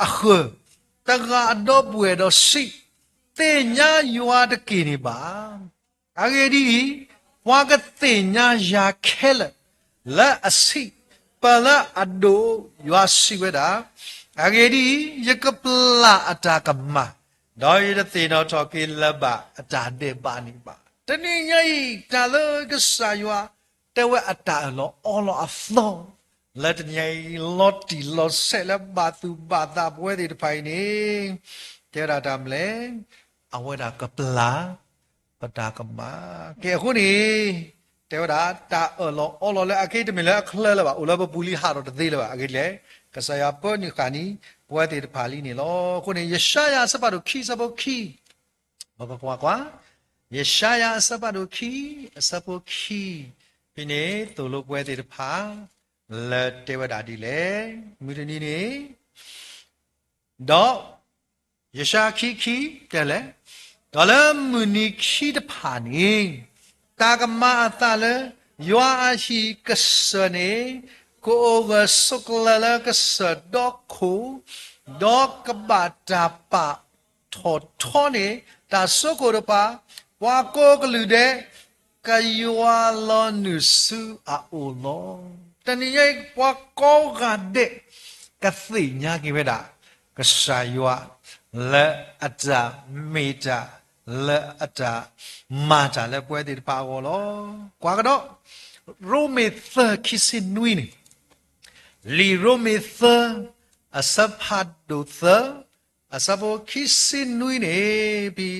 အဃၢၤ, တဂၤအဒီပုၢ်ဝဲၢ်ဒီးဆံး, သ့ၣ်ညါယွၤတက့ၢ်န့ၣ်ဘၣ်. အဂ့ၢ်ဒ်အံၤ, ပှၤကသ့ၣ်ညါယၤခဲလၢာ် လၢအဆံး, ပၢၢ်လၢအဒိၣ်, ယွၤစံးဝဲဒၣ်, အဂ့ၢ်ဒ်အံၤ, ယကပျၢ်အတၢ်ကမၣ်, ဒီးယတသ့ၣ်နီၣ်ထီၣ်က့ၤလၢၤဘၣ်အတၢ်ဒဲးဘးန့ၣ်ဘၣ်. တနံၤညါအံၤ တၢ်လၢကစၢ်ယွၤ တဲဝဲအတၢ်အၢၣ်လီၤအီလီၤအသီ လၢတနံၤညါအံၤ လီၤတံၢ်လီၤဆဲးလၢဘၣ်သူၣ်ဘၣ်သးပဝဲသ့ၣ်တဖၣ်အံၤန့ၣ် တဲဝဲဒၣ်တၢ်မနုၤလဲၣ်, အဝဲဒၣ်ကပျၢ် ပတၢ်ကမၣ်. ကဲအဃိန့ၣ် တဲဝဲဒၣ် တၢ်အၢၣ်လီၤအီလီၤလၢအခဲအံၤတမ့ၢ်လၢအချၢလၢၤဘၣ်, အိၣ်လၢပပူၤလံဟးထီၣ်တသ့လၢၤဘၣ်. အဂ့ၢ်ဒ်လဲၣ်, ကစၢ်ယွၤပၢနုာ်ဃာ်န့ၢ်ပဝဲသ့ၣ်တဖၣ်လံန့ၣ်လီၤ. အဃိန့ၣ် ယၡါယၤအဆၢဖးဒိၣ်ခံ အဆၢဖိခံ, ပကကွၢ်ကွၢ်, ယၡါယၤအဆၢဖးဒိၣ်ခံ အဆၢဖိခံ, ဖဲန့ၣ်သိၣ်လိပဝဲသ့ၣ်တဖၣ် လၢတဲဝဲဒၣ်ဒ်လဲၣ်, မုၢ်တနံၤန့ၣ် ဒီး ယၡါယၤခံခံ တဲလဲၣ်, ဒီးလၢမုၢ်နံၤခံတဖၣ်န့ၣ် တၢ်ကမၤအသးလၢ ယွၤအဟံၣ်ကစၢၢ်န့ၣ် ကအိၣ်ဂၢၢ်ဆိးကျၢၤလၢကစၢၢ်ဒီခိၣ်, ဒီးကဘၣ်တၢ်ပာ်ထီၣ်ထီန့ၢ် တၢ်စိခိၣ်တဖၣ်, ပှၤကိးကလုာ်ဒဲး ကယွၤလီၤနုာ်ဆူအအိၣ်လီၤ. တနံၤညါအံၤ ပှၤကိးဂၤဒဲး ကသ့ၣ်ညါက့ၤဝဲဒၣ် ကစၢ်ယွၤ လၢအတၢ်မ့ၢ်တၢ် လၢအတၢ်မၤတၢ်လၢပဝဲသ့ၣ်တဖၣ်အဂီၢ်လီၤ. ကွၢ်ကဒီး ရိမ့ၤသၢ ခံဆံနွံန့ၣ်, လံာ်ရိမ့ၤသၢ အဆၢဖးဒိၣ်သၢ အဆၢဖိခံဆံနွံန့ၣ် ဖဲ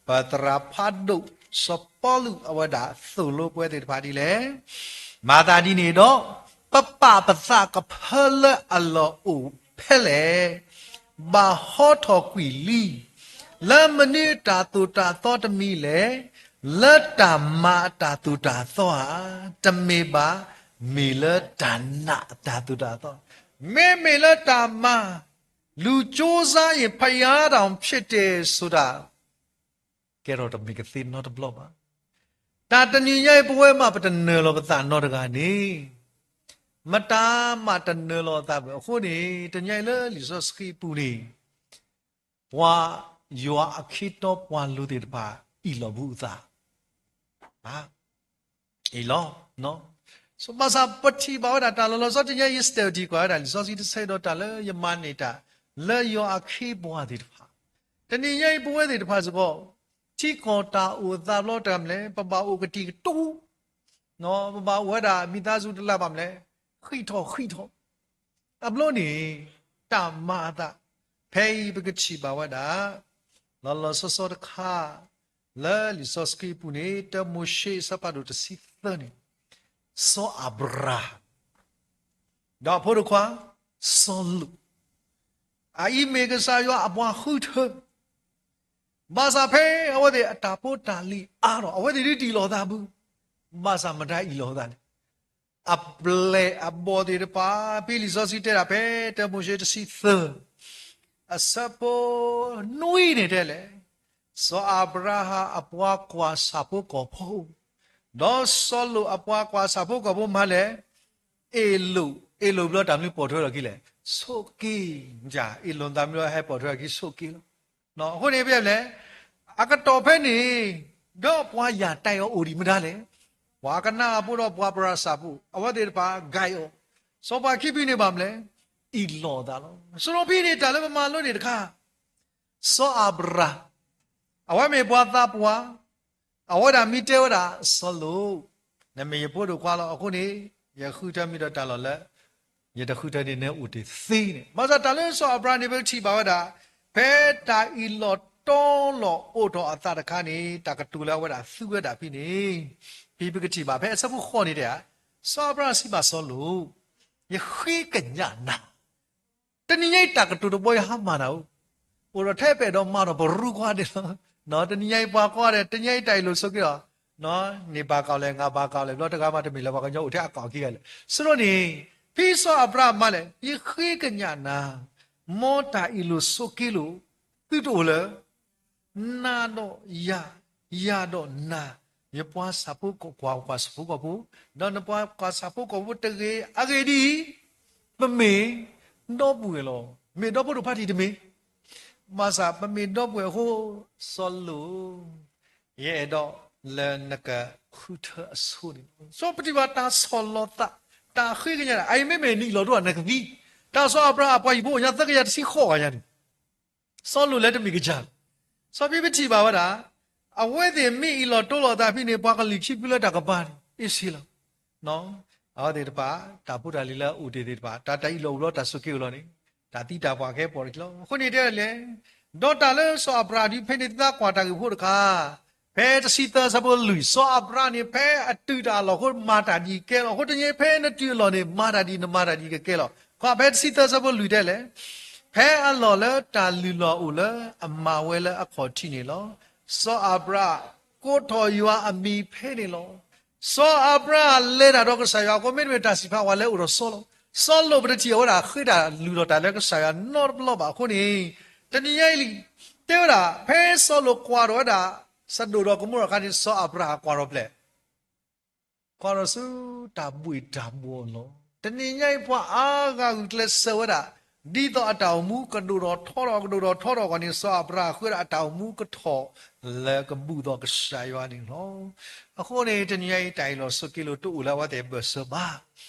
ပသရၣ်ဖးဒိၣ် စီၤပီလူး အဝဲဒၣ်သိၣ်လိပဝဲသ့ၣ်တဖၣ်ဒ်လဲၣ်, မၤသးဒ်န့ၣ်ဒီး ပပာ်ပသးကဖၢလၢအလီၢ်အိၣ်ဖဲလဲၣ်, ဘၣ်ဟီထီၣ်ကွံာ်လံ လၢမနုၤအတၢ်သိၣ်တၢ်သီတမံၤလဲၣ်, လၢတၢ်မၤအတၢ်သိၣ်တၢ်သီဧါ, တမ့ၢ်ဘၣ်, မ့ၢ်လၢတၢ်နာ်အတၢ်သိၣ်တၢ်သီ, မ့မ့ၢ်လၢတၢ်မၤ လူကြိုးစားရင် ဘုရားတောင်ဖြစ်တယ်ဆိုတာ ကဲထီၣ်တမ့ၢ်ကသ့နီတဘျီဘၣ်. တၢ်တနံၤညါအံၤ ပဝဲမးပတနၢၤလီၤပသးနီတဂၤန့ၣ်, မတၤမးတနၢၤလီၤအသးဘၣ်. အဃိန့ၣ် တနံၤညါအံၤလၢလံာ်စီဆှံအပူၤန့ၣ် ပှၤယွၤအခ့တီပှၤလိၤသ့ၣ်တဖၣ် အ့ၣ်လိာ်ဘူးအသး အ့ၣ်လိာ်, ဘၣ်ဆၣ်ပထံၣ်ဘၣ်ဝဲဒၣ်တၢ်လီၤလီၤဆီဆီ တနံၤညါအံၤ ယstudyကွၢ်ဝဲဒၣ် လံာ်စီဆှံတဆၢဒီးတၢ်လၢယမၤန့ၢ်တၢ် လၢယွၤအခ့အပှၤသ့ၣ်တဖၣ်, တနံၤညါအံၤပဝဲသ့ၣ်တဖၣ်စ့ၢ်ကီး ထံကီၢ်တၢ်အိၣ်သးဘျီတၢ်မနုၤလဲၣ်, ပဘၣ်အိၣ်ကတံာ်ကတူာ်, ပဘၣ်အိၣ်ဝဲဒၣ် မိသားစု တလၢ်ဘၣ်မနုၤလဲၣ်, ဃံးထီၣ်ဃံးထီၣ် အဘျီန့ၣ် တၢ်မၤအသး, ဖဲအံၤပကထံၣ်ဘၣ်ဝဲဒၣ် လီၤလီၤဆီဆီတခါ လၢလံာ်စီဆှံအပူၤန့ၣ် တၢမိၤၡ့အဆၢဖးဒိၣ်တဆံသၢန့ၣ် စီၤအၤဘြၤဟၣ် ဒီးအဖိတခွါ စီၤလိာ်, အအံၤမ့ၢ်ကစၢ်ယွၤအပှၤဃုထၢ ဘၣ်ဆၣ်ဖဲအဝဲသ့ၣ်အတၢ်ဖိတၢ်လံၤအါထီၣ် အဝဲသ့ၣ်ဒုးတ့ၢ်လီၤသးဘၣ်, ဘၣ်ဆၣ်မတၤအ့ၣ်လိာ်သးလဲၣ်. အပျဲၢ်အဘီၣ်သ့ၣ်တဖၣ် ဖဲလံာ်စီဆှံတဲဒၣ်ဖဲတၢမိၤၡ့တဆံသၢ အဆၢဖိနွံန့ၣ်တဲလဲၣ်, စီၤအၤဘြၤဟၣ်အပှၤကွၢ်ဆၣ်ဖိကီၢ်ဖိ, ဒီးစီၤလိာ်အပှၤကွၢ်ဆၣ်ဖိကီၢ်ဖိမၤလဲၣ်, အ့ၣ်လိာ်, အ့ၣ်လိာ်ဘျီတၢ်မနုၤပိာ်ထွဲထီၣ်အခံလဲၣ်, ဆိးက့, အ့ၣ်လိာ်သးမနုၤဟဲပိာ်ထွဲထီၣ်အခံဆိးက့လီၤ. အဃိန့ၣ်ဖဲလဲၣ်, အကတီၢ်ဖဲန့ၣ်, ဒီးပှၤယၢ်တၢ်အီၤအိၣ်ဒံးမတၤလဲၣ်, ပှၤကနၤအၣ်ဖိဒီးပှၤပရၣ်စၢ်ဖိ အဝဲသ့ၣ်တဖၣ် guide အီၤ, စီၤပၤခံဖုန့ၣ်ဘၣ်မနုၤလဲၣ်, အ့ၣ်လိာ်သးလီၤ. စရီဖံန့ၣ် တၢ်လၢပမၤလိန့ၣ်တခါ စီၤအၤဘြၤဟၣ်, အဝဲမ့ၢ်ပှၤသးပှၢ်, အဝဲဒၣ်မ့ၢ်တဲဝဲဒၣ် စီၤလိာ်, နမ့ၢ်ယဖိဒိၣ်ခွါလီၤ. အဃိန့ၣ် ယဃုထၢမ့ၢ်ဒီးတၢ်လီၢ်လၢ ယတဃုထၢန့ၣ် နအိၣ်တ့ၢ်သ့န့ၣ်. ဘၣ်ဆၣ်တၢ်လၢစီၤအၤဘြၤဟၣ်န့ၣ် ပကထံၣ်ဘၣ်ဝဲဒၣ် ဖဲတၢ်အ့ၣ်လိာ်တီလိာ်အိၣ်ထီၣ်အသးတခါန့ၣ် တၢ်ကတိၤလၢအဝဲဒၣ်သူဝဲဒၣ်ဖဲန့ၣ်, ဖဲပကထံၣ်ဘၣ်ဖဲအဆၢဖိဃိးန့ၣ်တဲဧါ, စီၤအၤဘြၤဟၣ်စံးဘၣ်စီၤလိာ်, ယဃ့ကညးနၤ တနံၤညါအံၤတၢ်ကတိၤတဘီယဟါမၢ်နၤဧိၤ, အိၣ်ဒီးထဲပဲာ်ဒီးမၤဒီးပရူကွၢ်ဒဲးလီၤ. တနံၤညါအံၤပှၤကိးဂၤဒဲး တနံၤညါအံၤတၢ်အ့ၣ်လိာ်ဆိးက့လီၤ. န့ၢ်ဘၣ်ကီၢ်လဲၣ် ငါဘၣ်ကီၢ်လဲၣ် ဘျီတဂၤမးတမ့ၢ်လၢပှၤကညီအိၣ်ထဲအကီၢ်ခံဂၤလဲၣ်. စရီန့ၣ် ဖဲစီၤအၤဘြၤဟၣ်မၤလဲၣ် ယဃ့ကညးနၤ, မ်တၢ်အ့ၣ်လိာ်ဆိးက့လိာ် သုတအိၣ်လၢ နၤဒီးယၤ, ယၤဒီးနၤ, ယပှၤဆၣ်ဖိကီၢ်, ပှၤကွၢ်ဆၣ်ဖိကီၢ်ဖိ, ဒီးနပှၤကွၢ်ဆၣ်ဖိကီၢ်ဖိတဂ့ၤ. အဂ့ၢ်ဒ်အံၤ, ပမ့ၢ်ဒီပုၢ်ဝဲၢ်လီၤ. မ့ၢ်ဒီဖိဒိၣ်ဖးတံၢ်တမ့ၢ်, ဘၣ်ဆၣ်ပမ့ၢ်ဒီပုၢ်ဝဲၢ်အဃိ, စီၤလိာ်, ယအဲၣ်ဒိးလၢနကဃုထၢအဆိန့ၣ်လီၤ. စီၤပထံၣ်ဘၣ်တၢ်ဆီၣ်လီၤသး, တၢ်ဃ့ကညးနၤ, အအံၤမ့မ့ၢ်နအ့ၣ်လိာ်တအိၣ်နကသံ, တၢ်စီၤအၤဘြၤဟၣ်အပှၤဟံၣ်ဖိအိၣ်ညါသၢကယၤတဆံဃိးဂၤညါန့ၣ် စီၤလိာ်လၢတမ့ၢ်ကစၢ်လီၤ. စီၤဖံပထံၣ်ဘၣ်ဝဲဒၣ်, အဝဲသ့ၣ်မ့ၢ်အ့ၣ်လိာ်တီလိာ်အသးဖဲန့ၣ် ပှၤကလုာ်ခံဖုလၢတၢ်ကပၤန့ၣ် အ့ၣ်စ့လီၤ. အဝဲသ့ၣ်တဖၣ် တၢ်ဖိတၢ်လံၤလၢအအိၣ်တ့ၢ်သ့ၣ်တဖၣ် တၢ်တၢ်အ့ၣ်လိာ်အိၣ်ဘျီတၢ်ဆိးက့အိၣ်လီၤန့ၣ် တၢ်သံတၢ်ပှၢ်ကဟဲပိာ်တက့ၢ်လီၤ. အဃိန့ၣ်တဲလဲၣ်, ဒီးတၢ်လၢစီၤအၤဘြၤဟၣ်ဒုးဖဲန့ၣ်သးကွၢ်တၢ်ဂ့ၢ်ဖိတခါ, ဖဲတဆံသၢဆၢဖိလွံၢ် စီၤအၤဘြၤဟၣ်န့ၣ် ဖဲအတုၤတၢ်အလီၢ်အဃိ မၤတၢ်ဒ်အံၤကဲလီၤ. အဃိတနံၤဖဲနတုၤအလီၢ်န့ၣ် မၤတၢ်ဒ်အံၤ နမၤတၢ်ဒ်အံၤကကဲလီၤ. ကွၢ်ဖဲတဆံသၢဆၢဖိလွံၢ်တဲလဲၣ်, ဖဲအလီၢ်လၢတၢ်လုၢ်လီၢ်အိၣ်လၢအမၤဝဲလၢအခီၣ်ထံးန့ၣ်လီၤ. စီၤအၤဘြၤဟၣ် ကိးထီၣ်ယွၤအမံၤဖဲန့ၣ်လီၤ. စီၤအၤဘြၤဟၣ်လဲၤတၢ်ဒီးကစၢ်ယွၤအဃိ မ့တမ့ၢ်တၢ်စံးဖးဝဲလၢအိၣ်ဒီးစီၤလိာ်, စီၤလိာ်ပတထံၣ်အဝဲဒၣ်ဃ့တၢ်လုၢ်လီၢ်တၢ်လၢကစၢ်ယွၤနီတဘျီဘၣ်အဃိန့ၣ်, တနံၤညါအံၤလံ, တဲဝဲဒၣ် ဖဲစီၤလိာ်ကွၢ်ထီၣ်ဝဲဒၣ် စဒိၣ်ဒီးကမိရၤအခါန့ၣ် စီၤအၤဘြၤဟၣ်ကွၢ်ထီၣ်ဖျဲၣ် ကွၢ်ထီၣ်ဆူတၢ်ဘှ့ၣ်တၢ်ဘှီၣ်လီၤ. တနံၤညါအံၤပှၤအါဂၤဂုာ်ကျဲးစၢးဝဲဒၣ်, ဒ်သိးအတၢ်အိၣ်မူကဒိၣ်ထီၣ်ထီထီၣ် ကဒိၣ်ထီၣ်ထီထီၣ်အဂီၢ်န့ၣ် စီၤအၤဘြၤဟၣ်ဃုဝဲဒၣ်အတၢ်အိၣ်မူကထီၣ်လၢကဘူၣ်သိးကစၢ်ယွၤန့ၣ်လီၤ. အဃိန့ၣ် တနံၤညါအံၤတၢ်အ့ၣ်လိာ်ဆိးက့လိာ်တအိၣ်လၢအဝဲသ့ၣ်အဘၢၣ်စၢၤဘၣ်.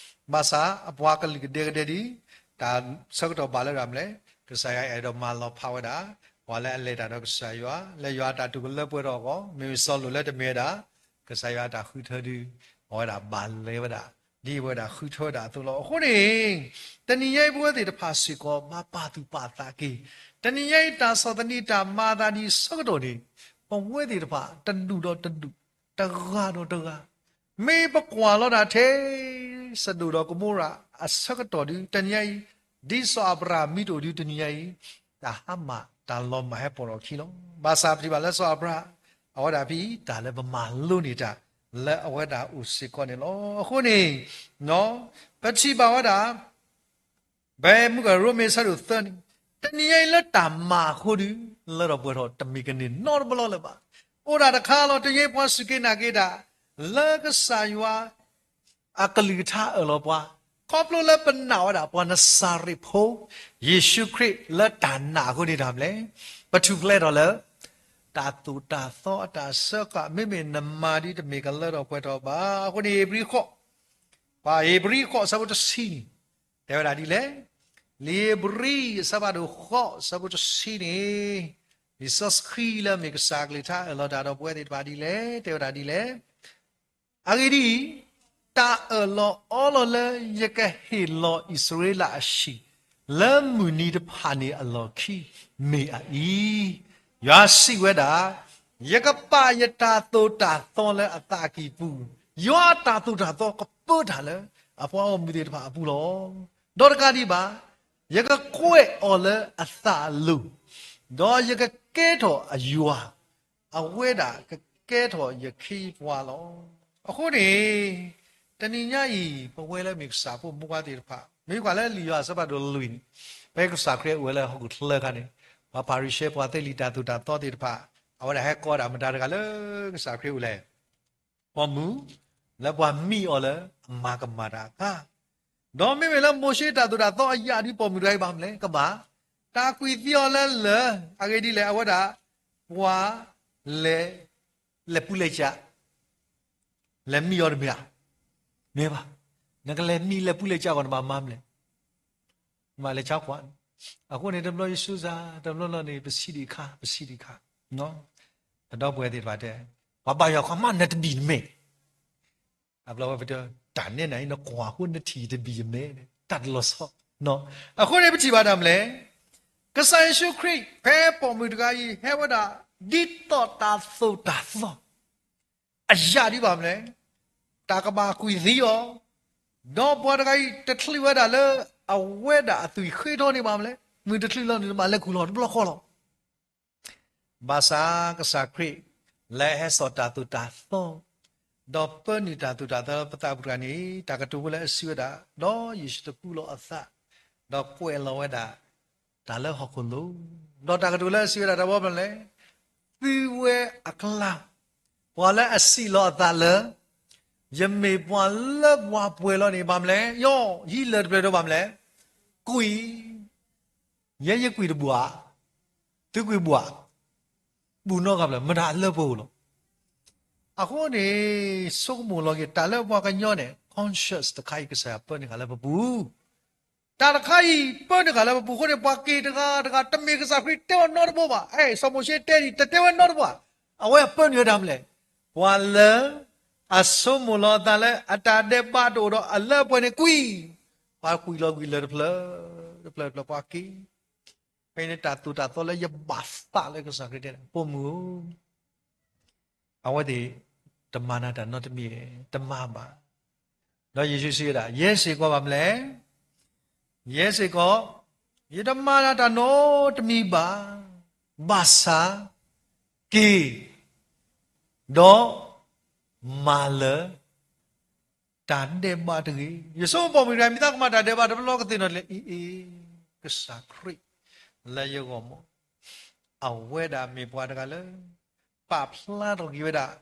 ဘၣ်ဆၣ်အပှၤကလုာ်ကဒဲကဒဲဒ် တၢ်ဆၢကတီၢ်ဘၣ်လၢဒၣ်မလဲၣ်, ကစၢ်ယွၤအဲၣ်ဒိးမၤလီၤဖးဝဲဒၣ် ပှၤလၢအလဲၤတၢ်ဒီးကစၢ်ယွၤ လၢယွၤအတၢ်တိာ်ကလၢပှဲၤထီၣ်အဂီၢ်, မ့မ့ၢ်စီၤလိာ်လၢတမ့ၢ်ဝဲဒၣ် ကစၢ်ယွၤအတၢ်ဃုထၢဒုး အဝဲဒၣ်ဘၣ်လဲၤဝဲဒၣ် ဒ်အဝဲဒၣ်ဃုထၢဝဲဒၣ်အသိးလီၤ. အဃိန့ၣ် တနံၤညါအံၤပဝဲသ့ၣ်တဖၣ်စ့ၢ်ကီး ဘၣ်ပာ်သူၣ်ပာ်သးက့ၤ, တနံၤညါအံၤတၢ်ဆီၣ်သနံးတၢ်မၤအသးဒ်အံၤဆၢကတီၢ်န့ၣ် ပဝဲသ့ၣ်တဖၣ်တဒူၣ်ဒီးတဒူၣ်, တဂၤဒီးတဂၤ မ့ၢ်ပကွၢ်လီၤတၢ်ထဲ စဒိၣ်ဒီးကမိရၤအဆၢကတီၢ်ဒုး တနံၤညါအံၤ, ဒ်စီၤအၤဘြၤဟၣ်မံၤတအိၣ်ဒုး တနံၤညါအံၤ, တၢ်ဟါမၢ်တၢ်လီၤမၢ်ဟဲပိာ်ထီၣ်အခံလီၤ. ဘၣ်ဆၣ်ပထံၣ်ဘၣ်လၢစီၤအၤဘြၤဟၣ် အဝဲဒၣ်ဖဲအံၤ တၢ်လၢပမၤလိန့ၢ်တၢ်လၢအဝဲဒၣ်အိၣ်စ့ၢ်ကီးန့ၣ်လီၤ. အဃိန့ၣ် ပထံၣ်ဘၣ်ဝဲဒၣ် ဖဲမုၢ်ကရိမ့ၤဆၢဒိၣ်သၢန့ၣ်, တနံၤညါအံၤလၢတၢ်မၤအဃိဒုး လၢထီၣ်ပှဲၤထီၣ်တမ့ၢ်ကန့ၢ်နီတဘျီလၢၤဘၣ်. အိၣ်ဒၣ်တခါလီၤ တနံၤညါအံၤပှၤစူၢ်က့ၤနာ်က့ၤတၢ် လၢကစၢ်ယွၤ အကလုၢ်ကထါအၢၣ်လီၤပှၤ, ခီဖျိလၢပနာ်ဝဲဒၣ်ပှၤနစၤရ့းဖိ ယ့ၣ်ၡူးခရံာ်လၢတၢ်နာ်အဃိန့ၣ်တၢ်မလဲၣ်, ပထူၣ်ဖျဲးထီၣ်လၢ တၢ်သိၣ်တၢ်သီအတၢ်စၢဃာ် မ့မ့ၢ်နမၤဒ်တမ့ၢ်ကလၢထီၣ်ပှဲၤထီၣ်ဘၣ်. အဃိန့ၣ် ဧ့ၤဘြံၤဃိး, ပှၤဧ့ၤဘြံၤဃိးဆၢဖိတဆံန့ၣ် တဲဝဲဒၣ်ဒ်လဲၣ်. လံာ်ဧ့ၤဘြံၤအဆၢဖးဒိၣ်ဃိးဆၢဖိတဆံန့ၣ် လံာ်စီဆှံလၢအမ့ၢ်ကစၢ်အကလုၢ်ကထါအၢၣ်လီၤတၢ်ဒီးပဝဲသ့ၣ်တဖၣ်ဒ်လဲၣ်, တဲဝဲဒၣ်ဒ်လဲၣ်. အဂ့ၢ်ဒ်အံၤ, တၢ်အၢၣ်လီၤအီလီၤလၢယကဟ့ၣ်လီၤအံၣ်စရ့လးအဟံၣ် လၢမုၢ်နံၤတဖၣ်န့ၣ်အလီၢ်ခံ မ့ၢ်အအံၤ, ယွၤစံးဝဲဒၣ်, ယကပာ်ယတၢ်သိၣ်တၢ်သီလၢအသးအကံၢ်ပူၤ, ယွၤအတၢ်သိၣ်တၢ်သီကပၢတၢ်လၢအပှၤဂီၢ်မုၢ်သ့ၣ်တဖၣ်အပူၤလီၤ. ဒီးတကးဒံးဘၣ်, ယကကွဲးအီၤလၢအသးအလိၤ, ဒီးယကကဲထီၣ်အယွၤ, အဝဲဒၣ်ကကဲထီၣ်ယခ့ယပှၤလီၤ. အဃိန့ၣ် တနံၤညါအံၤ ပဝဲလၢမ့ၢ်ကစၢ်ဖိမုၣ်ဖိခွါသ့ၣ်တဖၣ် မ့ၢ်ကွၢ်လၢလံာ်ယိၤဟၣ်အဆၢဖးဒိၣ်လွံၢ်န့ၣ်, ဖဲကစၢ်ခရံာ်အိၣ်ဝဲလၢဟီၣ်ခိၣ်ချၢအခါန့ၣ်, ပှၤဖၤရံၤၡဲပှၤသ့လံာ်တၢ်သိၣ်တၢ်သီသ့ၣ်တဖၣ် အဝဲဒၣ်ဟဲကိးဒၣ်မတၤတဂၤလၢကစၢ်ခရံာ်အိၣ်လဲၣ် ပိာ်မုၣ်, လၢပှၤမံအီၤလၢအမၤကမၣ်တၢ်အခါ, ဒီးမ့မ့ၢ်လၢမိၤၡ့တၢ်သိၣ်တၢ်သီအယၢ်ဒ်ပိာ်မုၣ်တဂၤအံၤဘၣ်မနုၤလဲၣ် ကဘၣ်, တၢ်ကွံာ်သံအီၤလၢလၢၢ်, အဂ့ၢ်ဒ်လဲၣ် အဝဲဒၣ် ပှၤလဲၤ, လဲၤပူၤလဲၤကၢ, လဲၤမံအီၤတမ့ၢ်ဧါ, မ့ၢ်ဘၣ်, နကလဲၤမံလဲၤပူၤလဲၤကၢအဂီၢ်နဘၣ်မၤမနုၤလဲၣ် မၤလဲၤဆါကွၢ်, အဃိန့ၣ် တဘျီယစူစၢ် တဘျီလီၤန့ၣ် ပဆံးဒံးခါ ပဆံးဒံးခါ, ပဒီပုၢ်ဝဲၢ်သ့ၣ်တဖၣ်တဲ, ပှၤဘါယွၤခီမးနတဘံၣ်နမဲာ်, အဘျီဝဲပတဲ, တၢ်နဲနၤအံၤ နကွၢ်ဃိနထံၣ်ယတဘံၣ်ယမဲာ်, တၢ်တလီၤဆီ, အဃိန့ၣ်ပထံၣ်ဘၣ်တၢ်မနုၤလဲၣ်, ကစၢ်ယ့ၣ်ၡူးခရံာ် ဖဲပိာ်မုၣ်တဂၤအံၤ ဟဲဝဲဒၣ် ဒ်သိးတၢ်သိၣ်တၢ်သီ အယၢ်ဒံးဘၣ်မနုၤလဲၣ်, တၢ်ကဘၣ်ကွံာ်သံအီၤ, ဒီးပှၤတဂၤအံၤ တချုးဝဲဒၣ်လၢအဝဲဒၣ်အသွံၣ်ဃ့ထီန့ၣ်ဘၣ်မနုၤလဲၣ်, မုၢ်တချုးလီၤန့ၣ် တဘၣ်လဲၤခူၣ်လီၤတဘျီဃီလီၤ. ဘၣ်ဆၣ်ကစၢ်ခရံာ် လၢအဟဲစိာ်တၢ်သိၣ်တၢ်သီ ဒီးပၢနုာ်တၢ်သိၣ်တၢ်သီလၢပသးပူၤတဂၤန့ၣ် တၢ်ကတိၤဖိလၢအစံးဝဲဒၣ်, ဒီးယ့ၣ်ၡူးတကူလီၤအသး, ဒီးကွဲးလီၤဝဲဒၣ် တၢ်လၢဟီၣ်ခိၣ်လိၤ, ဒီးတၢ်ကတိၤလၢအစံးဝဲဒၣ်တၢ်ဘီမနုၤလဲၣ်, သုဝဲအကျါ ပှၤလၢအစံးလီၤအသးလၢ ယမ့ၢ်ပှၤလၢပှၤပှဲၤလီၤန့ၣ် ဘၣ်မနုၤလဲၣ်, ယီၢ် ဟံးလၢၢ်တဖျၢၣ်ဒီးဘၣ်မနုၤလဲၣ်, ကွံာ် ယဲယကွံာ်တဘၣ်, သုကွံာ်ဘၣ်, ဘူးနီတဂၤဘၣ်, မတၤအလၢပှဲၤအိၣ်လီၤ. အဃိန့ၣ် ဆိကမိၣ်လီၤက့ၤ တၢ်လၢပှၤကညီန့ၣ် conscience တခါအံၤ ကစၢ်ယွၤပၢနုာ်ဃာ်လၢပပူၤ, တၢ်တခါအံၤ ပၢနုာ်ဃာ်လၢပပူၤအဃိန့ၣ် ပှၤက့ၤတဂၤတဂၤ တမ့ၢ်ကစၢ်ခရံာ်တဲအီၤနီတဘျီဘၣ်. အဲ စီၤမိၤၡ့တဲဒ်အံၤ တတဲဝဲနီတဘျီဘၣ်. အဝဲအပၢနုာ်ဝဲဒၣ်မနုၤလဲၣ်, ပှၤလၢ အဆိကမိၣ်လီၤအသးလၢအတၢ်ဒဲးဘးတအိၣ်ဒီးအလၢအပှဲၤန့ၣ်ကွံာ်, ပှၤကွံာ်လီၤကွံာ်လၢၢ်တဖျၢၣ်တဖျၢၣ်တဖျၢၣ် ပှၤက့ၤ ဖဲန့ၣ် တၢ်သိၣ်တၢ်သီလၢယဘၣ်သးလၢကစၢ်ခရံာ်တဲန့ၣ် ပိာ်မုၣ်ဧၢ, အဝဲသ့ၣ်တမၤနၤတၢ်နီတမံၤ, တမၤဘၣ်. ဒီးယ့ၣ်ၡူးစံးဝဲဒၣ်, ယဲစ့ၢ်ကီးဘၣ်မနုၤလဲၣ်, ယဲစ့ၢ်ကီး, ယတမၤနၤတၢ်နီတမံၤဘၣ်, ဘၣ်ဆၣ်က့ၤ, ဒီးမၤလၢ တၢ်ဒဲးဘးတဂ့ၤ. ယဆိကမိၣ်မုၢ်တဂၤ မ့ၢ်သးကမၤတၢ်ဒဲးဘးတဘျီကသ့ၣ်နီၣ်လဲၣ်, အံၤ အံၤ ကစၢ်ခရံာ်လၢယဂီၢ်မး, အဝဲဒၣ်မ့ၢ်ပှၤတဂၤလၢ ပာ်ဖျါထီၣ်က့ၤဝဲဒၣ်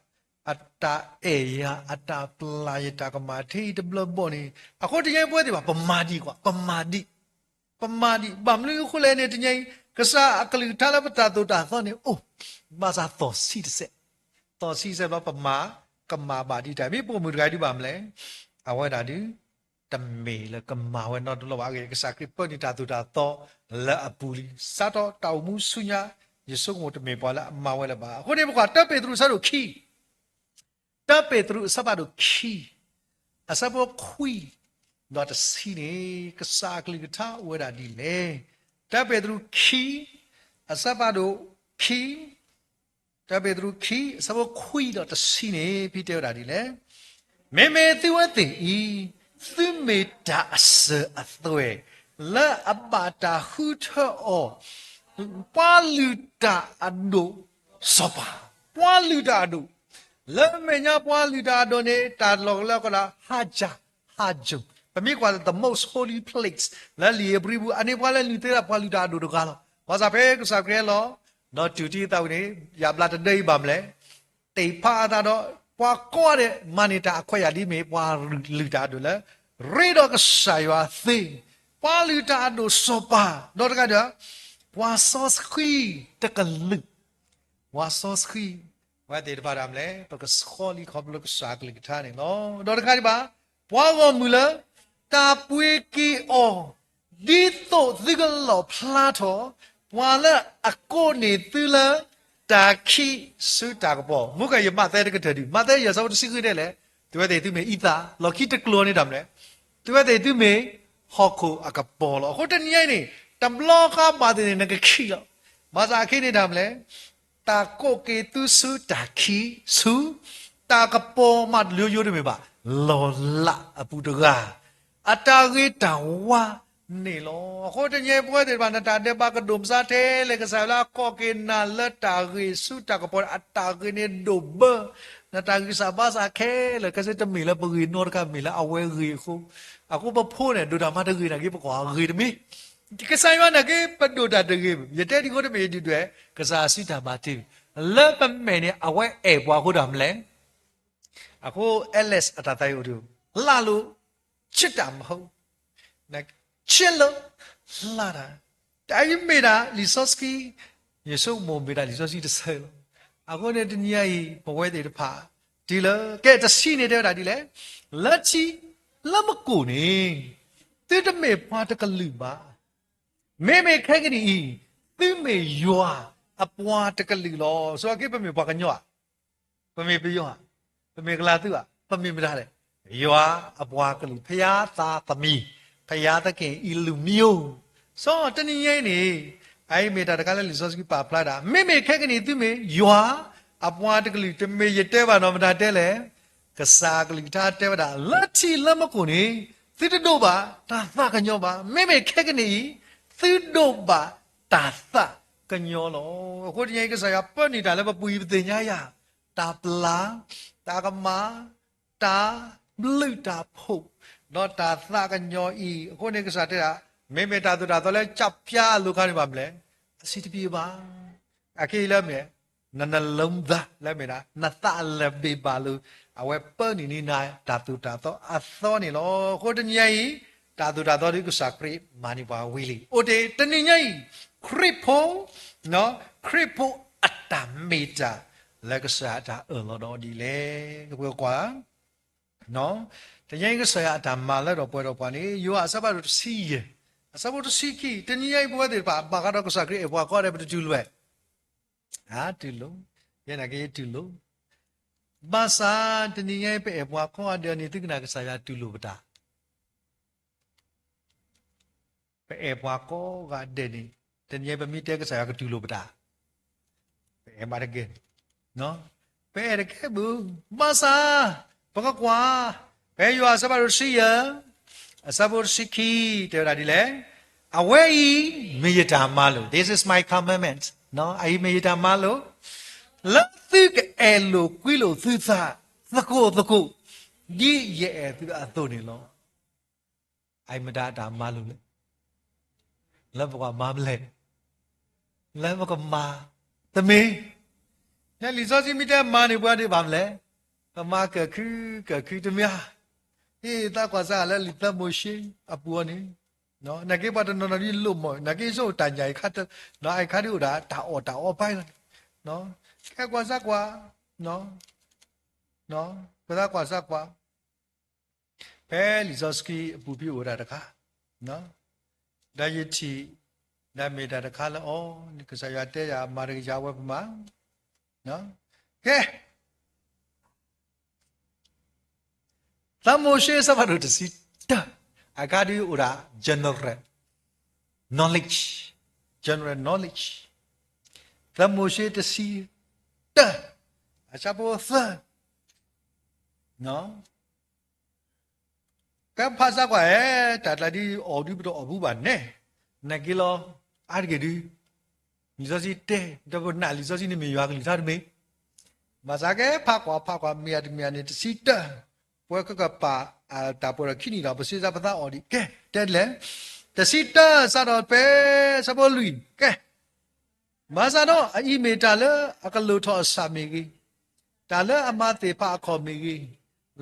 အတၢ်အဲၣ်ယၤ အတၢ်ပျၢ်ယတၢ်ကမၣ်ထဲအံၤတဘျီဘီန့ၣ်, အဃိတနံၤအံၤပဝဲသ့ၣ်တဖၣ် ပမၤဒံးကွၢ်, ပမၤဒံး, ပမၤဒံး, ဘၣ်မနုၤအဃိလဲၣ်န့ၣ် တနံၤအံၤ ကစၢ်အကလုၢ်ကထါလၢပတၢ်သိၣ်တၢ်သီန့ၣ်အိၣ်, ဘၣ်ဆၣ်သီၣ်ဆံးတစဲး, သီၣ်ဆံးတစဲးဘျီ ပမၤကမၣ်ဘၣ်ဒံးတၢ်, မ့ၢ်ပိာ်မုၣ်တဂၤဒုးဘၣ်မလဲၣ်, အဝဲဒၣ်ဒုး တမ့ၢ်လၢကမၤဝဲနီတဘျီဘၣ်, အဂ့ၢ်ကစၢ်ခရံာ်ပၢနုာ်တၢ်သိၣ်တၢ်သီလၢအပူၤလံ, စးထီၣ်တၢ်အိၣ်မူဆူညါ, ယဆိကမိၣ်တမ့ၢ်ပှၤလၢအမၤဝဲလၢၤဘၣ်. အဃိန့ၣ် ပကွၢ်တၢပ့းတရူးအဆၢဒိၣ်ခံ, တၢပ့းတရူးအဆၢဖးဒိၣ်ခံ, အဆၢဖိခွံဒီးတဆံန့ၣ်, ကစၢ်အကလုၢ်ကထါအိၣ်ဝဲဒၣ်ဒ်လဲၣ်. တၢပ့းတရူးခံ, အဆၢဖးဒိၣ်ခံ, တၢပ့းတရူးခံ, အဆၢဖိခွံဒီးတဆံန့ၣ် ဖဲတဲဝဲဒၣ်ဒ်လဲၣ်, မ့မ့ၢ်သုဝဲသ့ၣ်အံၤ, သုမ့ၢ်တၢ်အစၢၤအသွဲၣ် လၢအဘၣ်တၢ်ဃုထၢအီၤ, ပှၤလုၢ်တၢ်အဒိၣ်စီၤပၤ, ပှၤလုၢ်တၢ်အဒိၣ်, လၢမဲာ်ညါပှၤလုၢ်တၢ်အဒိၣ်န့ၣ် တၢ်လီၢ်လၢအကိးဒၣ် ဟးစၢ်, ဟးစၢ်, ပမ့ၢ်ကွၢ်လၢ the most holy place လၢလံာ်ဧ့ၤဘြံၤပူၤ, အန့ၣ်ပှၤလၢလုၢ်သ့ဒၣ် ပှၤလုၢ်တၢ်အဒိၣ်တဂၤလီၤ. ဘၣ်ဆၣ်ဖဲကစၢ်ခရံာ်ဟဲလီၤ ဒီးတူၢ်တံၢ်သးဝံၤန့ၣ် ယၣ်ဘျါတဒၢအံၤဘၣ်မလဲၣ်, တ့ၢ်ဖးအသးဒီး ပှၤကိးဂၤဒဲးမၤန့ၢ်တၢ်အခွဲးယာ်ဒ်မ့ၢ် ပှၤလုၢ်တၢ်အဒိၣ်လၢ ရ့ဒီးကစၢ်ယွၤသ့, ပှၤလုၢ်တၢ်အဒိၣ်စီၤပၤ, ဒီးတကးဒံး, ပှၤစီဆှံတကလုာ်, ပှၤစီဆှံ, ပဝဲသ့ၣ်တဖၣ်ဒၣ်မလဲၣ်, ပကဆှီလံခီဖျိကစၢ်အကလုၢ်ကထါန့ၣ်လီၤ. ဒီးတကးဒံးဘၣ်, ပှၤဂီၢ်မုၢ်လၢ တၢ်ပှ့ၤက့ၤအီၤ, ဒ်သိးသုကလီၣ်ဖျါထီၣ်, ပှၤလၢအကိးန့ၢ်သုလၢ တၢ်ခံးဆူတၢ်ကပီၤ. မုၢ်ကယမးသဲတကတၢၢ်ဒံး, မးသဲယဲၢ်ဆၢဖိတဆံဃုတဲလဲၣ်, သုဝဲသ့ၣ်သုမ့ၢ်အံသၣ်, လီၢ်ခံတကျိၤန့ၣ်တၢ်မလဲၣ်, သုဝဲသ့ၣ်သုမ့ၢ်ဟီၣ်ခိၣ်အကပီၤလီၤ. အဃိတနံၤအံၤန့ၣ် တဘျီဃီဘၣ်သ့ၣ်န့ၣ် နကခံးလီၤ. ဘၣ်ဆၣ်အခံန့ၣ်တၢ်မလဲၣ်, တၢ်ကိးက့ၤသုဆူတၢ်ခံးဆူ တၢ်ကပီၤမးတလၢယိတမ့ၢ်ဘၣ်, လီၤလးအပူၤတဂၤ အတၢ်ဂ့ၤတၢ်ဝါန့ၣ်လီၤ. အဃိတနံၤအံၤပဝဲသ့ၣ်တဖၣ် နတၢ်ဒဲးဘးကဒိၣ်မးစ့ၢ်ကီးထဲလဲၣ်, ကစၢ်ယွၤလၢအကိးက့ၤနၤလၢတၢ်ဂ့ၤဆူတၢ်ကပီၤ အတၢ်ဂ့ၤန့ၣ်ဒိၣ်ဘၢ, နတၢ်ဂံၢ်စၢ်ဘါစၢ်ခဲလၢာ်, ခဲစ့တမ့ၢ်လၢပဂ့ၤနီတခါ မ့ၢ်လၢအဝဲဂ့ၤအဃိ, အဃိပဖိန့ၣ် ဒိၣ်တၢ်မးတဂ့ၤနာ်က့ ပကွၢ်အဂ့ၤတမ့ၢ်, ကစၢ်ယွၤနာ်က့ ပဒိၣ်တၢ်တဂ့ၤ, ယတဲဒ်အဃိတမ့ၢ်ယဒုၣ်ဒွဲၣ်, ကစၢ်ယွၤစုတၢ်ဘၣ်တ့ၢ်, လၢပမဲာ်န့ၣ် အဝဲအဲၣ်ပှၤအဃိတၢ်မလဲၣ် အဃိ Alex အတၢ်သးအံၤအိၣ်ဒီး လၢ်လိာ် ချစ်တာမဟုတ်, ချစ်လို့ လှတာ, တၢ်အံၤမ့ၢ်ဒၣ်လံာ်စီဆှံ, ယဆိကမိၣ်မ့ၢ်ဒၣ်လံာ်စီဆှံတဆၢလီၤ. အဃိန့ၣ်တနံၤအံၤ ပဝဲသ့ၣ်တဖၣ် တုၤလၢ ကဲ တဆံန့ၣ်တဲဝဲဒၣ်ဒ်လဲၣ်, လၢထံလၢမကိၢ်န့ၣ် သုတမ့ၢ်ပှၤတကလုာ်ဘၣ်. မ့မ့ၢ်ခဲကနံၣ်အံၤ သုမ့ၢ်ယွၤအပှၤတကလုာ်လီၤ. ဆိကမိၣ်က့ၤ ပမ့ၢ်ပှၤကညီဧါ, ပမ့ၢ်ပယီၤဧါ, ပမ့ၢ်ကလၤသူဧါ, ပမ့ၢ်မတၤလဲၣ်, ယွၤအပှၤကလုာ်, ဘုရားသားသမီး, ဘုရားသခင်အံၤလူမျိုး. စီၤတနံၤညါအံၤန့ၣ် အအံၤမ့ၢ်တၢ်တခါလၢလံာ်စီဆှံပာ်ဖျါဒၣ်, မ့မ့ၢ်ခဲကနံၣ်အံၤ သုမ့ၢ်ယွၤအပှၤတကလုာ်, တမ့ၢ်ယတဲဘၣ်နီၢ်မတၤတဲလဲၣ်, ကစၢ်အကလုၢ်ကထါတဲဝဲဒၣ် လၢထံလၢမကိၢ်န့ၣ် သုတဒိးဘၣ်တၢ်သးကညီၤဘၣ်. မ့မ့ၢ်ခဲကနံၣ်အံၤ သုဒိးဘၣ်တၢ်သးကညီၤလီၤ. အဃိတနံၤအံၤ ကစၢ်ယွၤပၢနုာ်တၢ်လၢပပူၤအံၤ ပသ့ၣ်ညါယၤ, တၢ်ပျၢ်, တၢ်ကမၣ်, တၢ်ဘျုးတၢ်ဖှိၣ်, ဒီးတၢ်သးကညီၤအံၤ, အဃိန့ၣ်ကစၢ်တဲဒၣ်, မ့မ့ၢ်တၢ်သိၣ်တၢ်သီလၢကၠၢ်ပျါအလိၤခါန့ၣ်ဘၣ်မလဲၣ်, အဆင်တပြေဘၣ်. အခဲအံၤလၢမ့ၢ် နနလုံးသား လၢမ့ၢ်ဒၣ် နသးလၢာ်ဘ့ၣ်ဘၣ်လိၤ, အဝဲပၢနုာ်န့ၢ်နၤ တၢ်သိၣ်တၢ်သီအသီန့ၣ်လီၤ. အဃိတနံၤညါအံၤ တၢ်သိၣ်တၢ်သီဒ်ကစၢ်ခရံာ်မၤန့ၢ်ပှၤဝံၤလံ. အိၣ်တ့ၢ်တနံၤညါအံၤ ခရံာ်ဖိ, ခရံာ်ဖိအတၢ်မ့ၢ်တၢ်လၢကစၢ်အတၢ်အၢၣ်လီၤဒီးဒ်လဲၣ်. ကပှဲၤကွၢ် တနံၤညါအံၤကစၢ်ယွၤအတၢ်မၤလၢဒီးပှဲၤဒီးပှၤန့ၣ် ယိၤဟၣ်အဆၢဖးဒိၣ်တဆံယဲၢ်, အဆၢဖိတဆံခံ, တနံၤညါအံၤပဝဲသ့ၣ်တဖၣ် ဘၣ်ဃးဒီးကစၢ်ခရံာ်အဲၣ်ပှၤကိးဂၤဒဲး ပတတူၢ်လိာ်, အတူၢ်လိာ်, ယဲနာ်က့တူၢ်လိာ်, ဘၣ်ဆၣ်တနံၤညါအံၤ ပအဲၣ်ပှၤကိးဂၤဒဲးန့ၣ် သုကနၣ်ကစၢ်ယွၤတူၢ်လိာ်ပတၢ် ပအဲၣ်ပှၤကိးဂၤဒဲးန့ၣ်, တနံၤညါအံၤပမ့ၢ်တဲကစၢ်ယွၤကတူၢ်လိာ်ပတၢ်, ပအဲၣ်မးတကဲ, ပအဲၣ်တကဲဘၣ်, ဘၣ်ဆၣ်, ပကကွၢ်, ဖဲယိၤဟၣ်အဆၢဖးဒိၣ်တဆံယဲၢ် အဆၢဖိတဆံခံ တဲဝဲဒၣ်ဒ်လဲၣ်, အဝဲအံၤမ့ၢ်ယတၢ်မၤလိာ်, This is my commandment, အအံၤမ့ၢ်ယတၢ်မၤလိာ်, လၢသုကအဲၣ်လိာ်ကွံလိာ်သုသးသကိးသကိး, ဒ်ယအဲၣ်သုအသိးန့ၣ်လီၤ. အအံၤမတၤအတၢ်မၤလိာ်လဲၣ်. လၢပကမၤမလဲၣ်, လၢပကမၤတမ့ၢ်, လံာ်စီဆှံမ့ၢ်တဲမၤန့ၣ် ပှၤဒ်ဘၣ်မလဲၣ်, ပမၤကၢၢ်ခုကၢၢ်ခုတမ့ၢ်ဧါ. ဟ့ၣ်သးကွၢ်စၢ်လၢလံာ်စီၤမိၤၡ့အပူၤအီၤန့ၣ်, နာ်က့ပှၤတနီၤနီၤဒ်လိၣ်မီၢ်, နာ်က့ဆိၣ်တၢ်ညၣ်အံၤခါ, နာ်က့ခါဒ်အိၣ်ဒၣ်တၢ်အီၣ်တၢ်အီပာ်လီၤန့ၣ်, ကဲကွၢ်စၢ်ကွၢ်, ပသးကွၢ်စၢ်ကွၢ် ဖဲလံာ်စီဆှံအပူၤဖဲအိၣ်ဝဲဒၣ်တခါ, ဒီးယထံၣ်ဒၣ်မ့ၢ်တၢ်တခါလၢအီၤ, ကစၢ်ယွၤတဲယၤမၤတကယၤဝဲပမၤ, ကဲ, သၢမိၤၡ့အဆၢဖးဒိၣ်တဆံတၢ, အခါဒ်အိၣ်ဒၣ် general knowledge, general knowledge, သၢမိၤၡ့တဆံတၢ, အဆၢဖိသၢ ကဲဖးစၢ်ကွၢ်ဧဲ, တၢ်ကျါဒ်အီၤဒ်ပတအီၣ်ဘူးဘၣ်န့ၣ်, နာ်က့လီၤ, အါတက့ၢ်ဒုး, လံာ်စီဆှံတဲ, ဒီးပနာ်လံာ်စီဆှံန့ၣ်မ့ၢ်ယွၤကလုၢ်ကထါတမ့ၢ်, ဘၣ်ဆၣ်ကဲဖးကွၢ်ဖးကွၢ်မ့ၢ်ဧါတမ့ၢ်ဧါန့ၣ် တဆံတၢ, ပဝဲကကပာ်တၢ်ပှဲၤထီၣ်ခံနံၣ်ဒီး ပစံးစၢ်ပသးအီၤဒံး, ကဲ, တဲလဲၣ်, တဆံတၢစးထီၣ်ဖဲ ဆၢဖိလွံၢ်, ကဲ ဘၣ်ဆၣ်ဒီးအအံၤမ့ၢ်တၢ်လၢအကလိၣ်ထီၣ်အဆၣ်မ့ၢ်ဂ့ၤ, တၢ်လၢအမၤသ့ၣ်ဖးအခီၣ်မ့ၢ်ဂ့ၤ,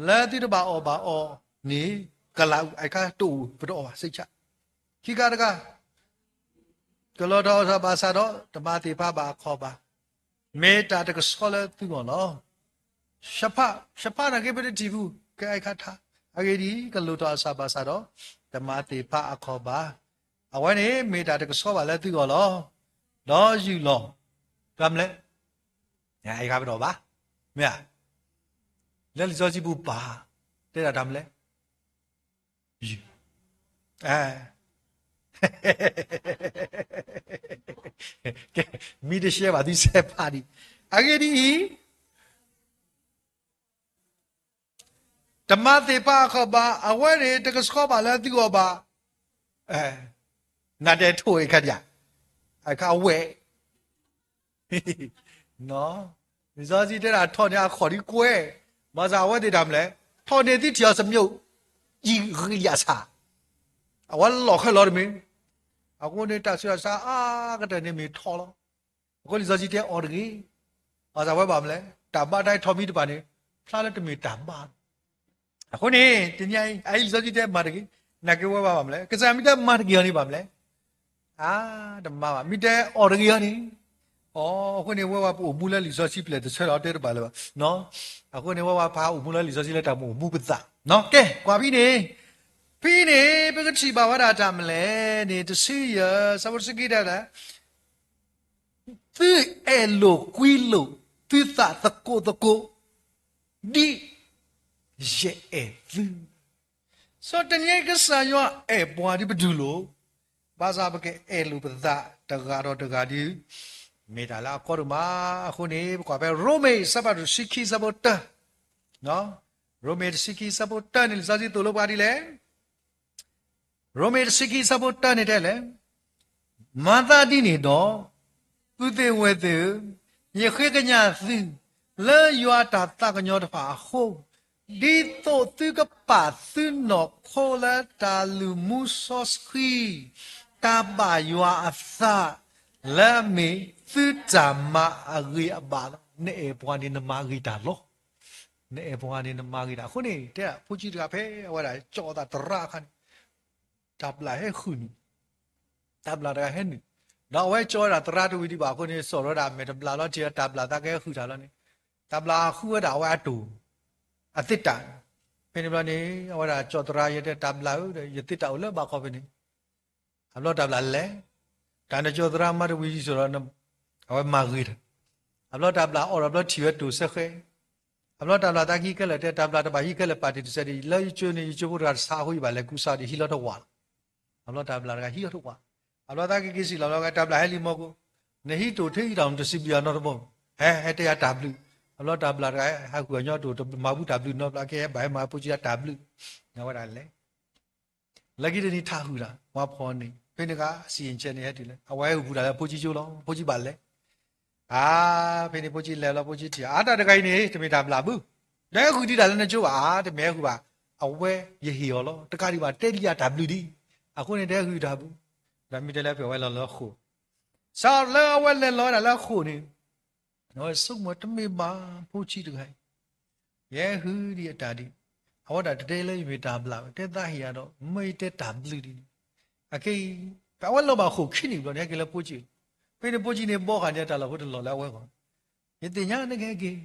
လၢသုတဘၣ်အီၣ်ဘၣ်အီၤန့ၣ်, ကလးအူအါခါတအိၣ်ပတအီၣ်ဘၣ်စ့ၢ်ကီး, ခံခါတခါ, ကလီၤထီၣ်အဆၣ်ဘၣ်ဆၣ်ဒီး တမၤသ့ၣ်ဖးဘၣ်အခီၣ်ဘၣ်, မ့ၢ်တၢ်တကဆှီလၢသုဂီၢ်လီၤ. ရှဖး, ရှဖးနာ်က့ပတထံၣ်ဘူး, ကဲအါခါထါ, အဂ့ၢ်ဒ်အံၤ, ကလိၣ်ထီၣ်အဆၣ်ဘၣ်ဆၣ်ဒီး, တမၤသ့ၣ်ဖးအခီၣ်ဘၣ်, အဝဲန့ၣ်မ့ၢ်တၢ်တကဆှီဘၣ်လၢသုဂီၢ်လီၤ. ဒီးယုၢ်လီၤ, ကမလဲၣ်, အဂ့ၢ်ပတအီၣ်ဘၣ်, မ့ၢ်ဧါ, လၢလံာ်စီဆှံပူၤပာ်, တဲဒၣ်တၢ်မလဲၣ်, ယုၢ်, မ့ၢ်တရှဲဘၣ်သုဆဲးဖးဒံး, အဂ့ၢ်ဒ်အံၤ, တမၤသ့ၣ်ဖးအခီၣ်ဘၣ်, အဝဲန့ၣ် တကဆှီဘၣ်လၢသုဂီၢ်ဘၣ်, နတဲထိၣ်အခါဒံး, အခါဝဲ, လံာ်စီဆှံတဲဒၣ်ထီၣ်န့ၢ်အခီၣ်ဒ်ကွဲ, ဘၣ်ဆၣ်အဝဲသ့ၣ်တၢ်မလဲၣ်, ထီၣ်န့ၢ်သုထံၣ်အီၤစမျူး, ယံာ်ဂံၢ်ယၤဆၣ်, အဝဲလီၢ်ခဲလီၤတမ့ၢ်, အဃိန့ၣ် တၢ်ဆူးတၢ်ဆါအါကတၢၢ်န့ၣ်မ့ၢ်ထီၣ်လီၤ. အဃိလံာ်စီဆှံတဲအီၤတဂ့ၤ, ဘၣ်ဆၣ်ဝဲဘၣ်မလဲၣ်, တၢ်ဘါတၢ်ထီၣ်မံတဖၣ်န့ၣ်, ဖျါလၢတမ့ၢ်တၢ်ဘါလီၤ. အဃိန့ၣ် တနံၤအံၤ အအံၤလံာ်စီဆှံတဲမၤတဂ့ၤ, နာ်က့ဝဲဘၣ်မလဲၣ်, ကစၢ်မ့ၢ်တဲမၤတဂ့ၤအီၤန့ၣ်ဘၣ်မလဲၣ်, အါ, တမၤဘၣ်, မ့ၢ်တဲအီၣ်တဂ့ၤအီၤန့ၣ်, အဃိန့ၣ် ဝဲဝဲပအိၣ်မူလၢလံာ်စီဆှံပျဲၢ်တဆၢဒီးတဲတဘၣ်လၢၤဘၣ်, အဃိန့ၣ် ဝဲဝဲပဟးအိၣ်မူလၢလံာ်စီဆှံလၢတၢ်မ့ၢ်အိၣ်မူပသး, ကဲ ကွၢ်ဖဲန့ၣ်, ဖဲန့ၣ် ပကထံၣ်ဘၣ်ဝဲဒၣ်တၢ်မလဲၣ်န့ၣ် တဆံယဲၢ် ဆၢဖိတဆံခံတဲဒၣ် သုအဲၣ်လိာ်ကွံလိာ်သုသးသကိးသကိး, ဒ်ယအဲၣ်သု, စီၤတနံၤအံၤကစၢ်ယွၤအဲၣ်ပှၤဒ်ပတူၢ်လိာ်, ဘၣ်ဆၣ်ပကအဲၣ်လိာ်ပသးတဂၤဒီးတဂၤဒ်, မ့ၢ်တၢ်လၢအကီဒိၣ်မး, အဃိန့ၣ် ပကွၢ်ဖဲရိမ့ၤ ဆၢဖးဒိၣ်တဆံခံ ဆၢဖိတၢ, ရိမ့ၤတဆံခံ ဆၢဖိတၢန့ၣ် လံာ်စီဆှံသိၣ်လိပှၤဒ်လဲၣ် ရိမ့ၤတဆံခံ ဆၢဖိတၢန့ၣ်တဲလဲၣ်, မၤသးဒ်န့ၣ်ဒီး, ပုၢ်သ့ၣ်ဝဲၢ်သ့ၣ်ဧၢ, ယဃ့ကညးသု, လၢယွၤတၢ်သးကညီၤတဖၣ်အဃိ, ဒ်သိးသုကပာ်သုနီၢ်ခိလၢတၢ်လုၢ်မူစီဆှံ, တၢ်ဘၣ်ယွၤအသး, လၢအမ့ၢ်သုတၢ်မၤအဂ့ၤအဘၣ်လီၤ. နအဲၣ်ပှၤန့ၣ် နမၤဂ့ၤတၢ်လီၤ. နအဲၣ်ပှၤန့ၣ် နမၤဂ့ၤတၢ်. အဃိန့ၣ် တဲဒၣ်ဖိဆံးတဂၤဖဲအဝဲဒၣ်ကၠီသးသရၣ်အခါန့ၣ်, တၢ်ဘျၣ်ဟဲဟုၣ်နုာ်, တၢ်ဘျၣ်တဂၤဟဲနုာ်, ဒီးအဝဲကၠီဝဲဒၣ်သရၣ်တဝံၤဒံးဘၣ်အဃိန့ၣ် စိာ်ထီၣ်ဝဲဒၣ်အမဲာ်တဘျၣ်လီၤ ထံၣ်ဝဲတၢ်ဘျၣ်သးကဟဲဟုၣ်တၢ်လီၤန့ၣ်, တၢ်ဘျၣ်ဃုဝဲဒၣ်အဝဲအတိၢ်, အသ့ၣ်တၢ်, ဖဲန့ၣ်ဘျီန့ၣ် အဝဲဒၣ်ကၠီသရၣ်ယဲတဲ တၢ်ဘျၣ်ဧၢ ဒီးယသ့ၣ်တၢ်အိၣ်လၢဘးခီဖဲန့ၣ် အဘျီတၢ်ဘျၣ်လဲၤ, တၢ်န့ၣ်ကၠီသရၣ်မၤတဝံၤဒ်သိးဒီး အဝဲမၤဂ့ၤတၢ်, အဘျီတၢ်ဘျၣ်အီၣ်ဒီးဘျီထံၣ်ဝဲတိၢ်စဲဃဲ, အဘျီတၢ်ဘျၣ်သးကဟံးခဲလၢာ်တဲ တၢ်ဘျၣ်တဘၣ်ဟံးခဲလၢာ်ပာ်တ့ၢ်တစဲးဒ်အံၤ လၢယကၠိန့ၣ် ယကၠိဖိတဂၤတဆါအဃိယဘၣ်လဲၤကူစါဒီးဟံးလီၤတဝာ်လီၤ, အဘျီတၢ်ဘျၣ်တဂၤဟံးလီၤတဝာ်, အဘျီသးကက့ၤစံးလီၤဘျီဝဲတၢ်ဘျၣ်ဟဲလံမီၢ်ကိ, နဟံးတိၢ်ထဲဟံးတၢ်တစံးဘျုးအီၤနီတဘီ, ဟဲ ဟဲတဲယၤတၢ်ဘျုး, အဘျီတၢ်ဘျၣ်တဂၤဟဲဃုာ်အညီတိၢ်တမၤဘူးတၢ်ဘျုးနီတဘျီ ကဲဟဲဘၣ်ဟဲမၤဖိဆံးတၢ်ဘျုး, အဝဲဒၣ်လဲၤ အ လၢခံတနံၤထးဟုၣ်တၢ် ပှၤဖီၣ်န့ၣ် ဖဲန့ၣ်အခါ စံၣ်ယံၣ်ဆဲန့ၣ်ဟဲတုၤလၢ အဝဲဟဲဟုၣ်ပူၤတၢ်လၢဖိဆံကၠိလီၤ. ဖိဆံဘၣ်လဲၤ အါ ဖဲန့ၣ်ဖိဆံလဲၤလီၤ ဖိဆံထံၣ် အါ တၢ်တဂၤအံၤန့ၣ် တမ့ၢ်တၢ်ဘျၣ်ဘု တဟဲဟုၣ်ဒံးတၢ်လၢနကၠိဘၣ် အါ တမ့ၢ်ဟဲဟုၣ်ဘၣ် အဝဲယဟ့ၣ်အီၤလီၤ တကးဒံးဘၣ် တဲဒံးယၤတၢ်ဘျုးဒံး အဃိန့ၣ် တဟဲဟုၣ်တၢ်ဘျုး ဒီးမ့ၢ်တဲလၢပဝဲလီၤလၢဃိာ် စးလၢအဝဲလဲၤလီၤဝဲဒၣ်လၢအဃိာ်န့ၣ် အဝဲဆိကမိၣ်တမ့ၢ်ဘၣ် ဖိဆံတဂၤအံၤ ယဟဲဟုၣ်ဒံးအတၢ်ဒံး အဝဲဒၣ်တတဲလၢယမ့ၢ်တၢ်ဘျၣ်ဘၣ် တဲသးဟ့ၣ်ယၤဒီး မၢယတဲတၢ်ဘျုးဒံးန့ၣ် အခဲအံၤ အဝဲလီၤဘၣ်ဃိာ်ခံနံၣ်ဘျီန့ၣ် ဟဲက့ၤလၢဖိဆံ ဖဲန့ၣ်ဖိဆံန့ၣ် ဘီဃာ်န့ၢ်တၢ်လီၢ်ဖိတလီၢ်လၢအဝဲဂီၢ် ယသ့ၣ်ညါနကဟဲက့ၤ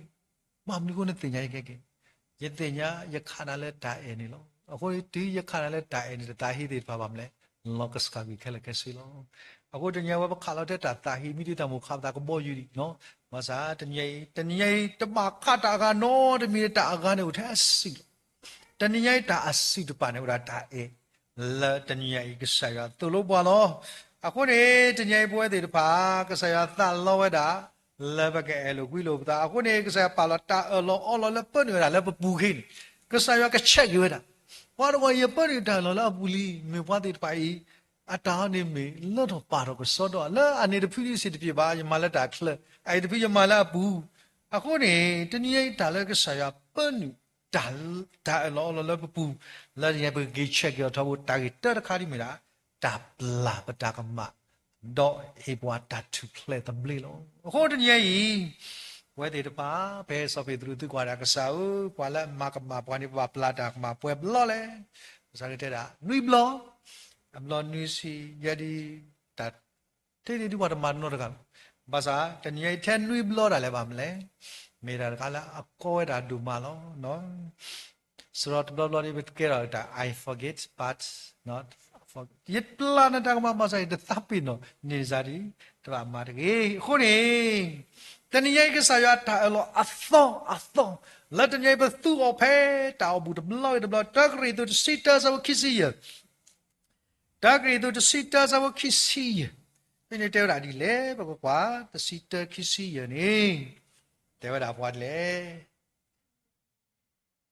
ဘၣ်မနုၤအဃိနသ့ၣ်ညါယကဟဲက့ၤ ယသ့ၣ်ညါယခးနၤလၢတၢ်အဲၣ်န့ၣ်လီၤ. အဃိန့ၣ် တုၤယခးနၤလၢတၢ်အဲၣ်န့ၣ် တၢ်သးဟ့သ့ၣ်တဖၣ်ဘၣ်မနုၤလဲၣ် လီၤကစၢ်ကွံာ်ခဲလၢာ်ခဲဆ့လီၤ. အဃိတနံၤအံၤပခးလီၤတဲတၢ်သးဟ့ မ့ၢ်ဒ်တၢ်မိၣ်ခးပသးကဘီယူၤဒံး ဘၣ်ဆၣ်တနံၤအံၤ တနံၤအံၤ တဘၣ်ခးတၢ်အဂၤနီတမံၤ တၢ်အဂၤန့ၣ်အိၣ်ထဲအစုလီၤ. တနံၤအံၤတၢ်အစုတပၤန့ၣ် အိၣ်ဒၣ်တၢ်အဲၣ် လၢတနံၤအံၤ ကစၢ်ယွၤသိၣ်လိပှၤလီၤ. အဃိန့ၣ် တနံၤအံၤပဝဲသ့ၣ်တဖၣ် ကစၢ်ယွၤသးလီဝဲဒၣ် လၢပကအဲၣ်လိာ်ကွံလိာ်ပသး အဃိန့ၣ် ကစၢ်ယွၤပာ်လီၤတၢ်အၢၣ်လီၤအီလီၤလၢပၢနုာ်ဝဲဒၣ်လၢပပူၤခ့န့ၣ် ကစၢ်ယွၤကဆဲးက့ၤဝဲဒၣ် ပှၤတဂၤအံၤယပၢနုာ်တၢ်အၢၣ်လီၤလၢအပူၤလံ မ့ၢ်ပှၤသ့ၣ်တဖၣ်အံၤ အတၢ်အီၤန့ၣ်မ့ၢ်လၢထီၣ်ပာ်ထီၣ်ကစီဒီ လၢအန့ၣ်တဖုဒံးစ့ၣ်တပျ့ၤဘၣ် ယမၤလၢတၢ်ချၢ အအံၤတဖုယမၤလၢအပူၤ အဃိန့ၣ် တနံၤအံၤတၢ်လၢကစၢ်ယွၤပၢနုာ် တၢ်အၢၣ်လီၤအီလီၤလၢပပူၤ လၢတနံၤအံၤပကက့ၤဆဲးက့ၤအီၤထီဘိ တၢ်ဂ့ၢ်တၢတခါဒ်မ့ၢ်ဒၣ် တၢ်ပျၢ်ပတၢ်ကမၣ် ဒီးဟ့ၣ်ပှၤတၢ်ထူၣ်ဖျဲးသဘျ့လီၤ. အဃိတနံၤအံၤ ပဝဲသ့ၣ်တဖၣ် ဖဲစီၤပ့းတရူးသုကွၢ်ဒၣ်ကစၢ်ဧၢ ပှၤလၢအမၤကမၣ်ပှၤန့ၣ် ပဘၣ်ပျၢ်တၢ်ကမၣ်ပှဲၤဘျီလဲၣ်. ကစၢ်ကတဲဒၣ် နွံဘျီ, အဘျီနွံဆံ, ယဲဒၣ် တၢ် တ့ဒၣ်ဒုးပှၤတမၤတနီတဂၤလီၤ. ဘၣ်ဆၣ် တနံၤအံၤထဲနွံဘျီဒၣ်လဲာ်ဘၣ်မနုၤလဲၣ်, မ့ၢ်တၢ်တခါလၢအကီဝဲဒၣ်ဒိၣ်မးလီၤ. စရီတဘျီဘျီဒ်ပကဲထီၣ်တၢ် I forget, but not forget. ယပျၢ်နတၢ်ကမၣ်ဘၣ်ဆၣ် ယတသးပ့ၤနီၣ်န့ၢ်စ့ၢ်ဒံး တဘၣ်မၤတဂ့ၤ. အဃိန့ၣ် တနံၤညါအံၤ ကစၢ်ယွၤတၢ်အၢၣ်လီၤအသီအသီ လၢတနံၤအံၤပသူအီၤဖဲတၢ်အိၣ်ဘူးတဘျီဂ့ၤတဘျီ, တၢကရံၣ်သူးတဆံတၢဆၢဖိခံဆံယဲၢ် တၢကရံၣ်သူးတဆံတၢဆၢဖိခံဆံယဲၢ်, ဖဲန့ၣ်တဲဝဲဒၣ်ဒ်လဲၣ်, ပကကွၢ် တဆံတၢခံဆံယဲၢ်န့ၣ် တဲဝဲဒၣ်ပှၤဒ်လဲၣ်.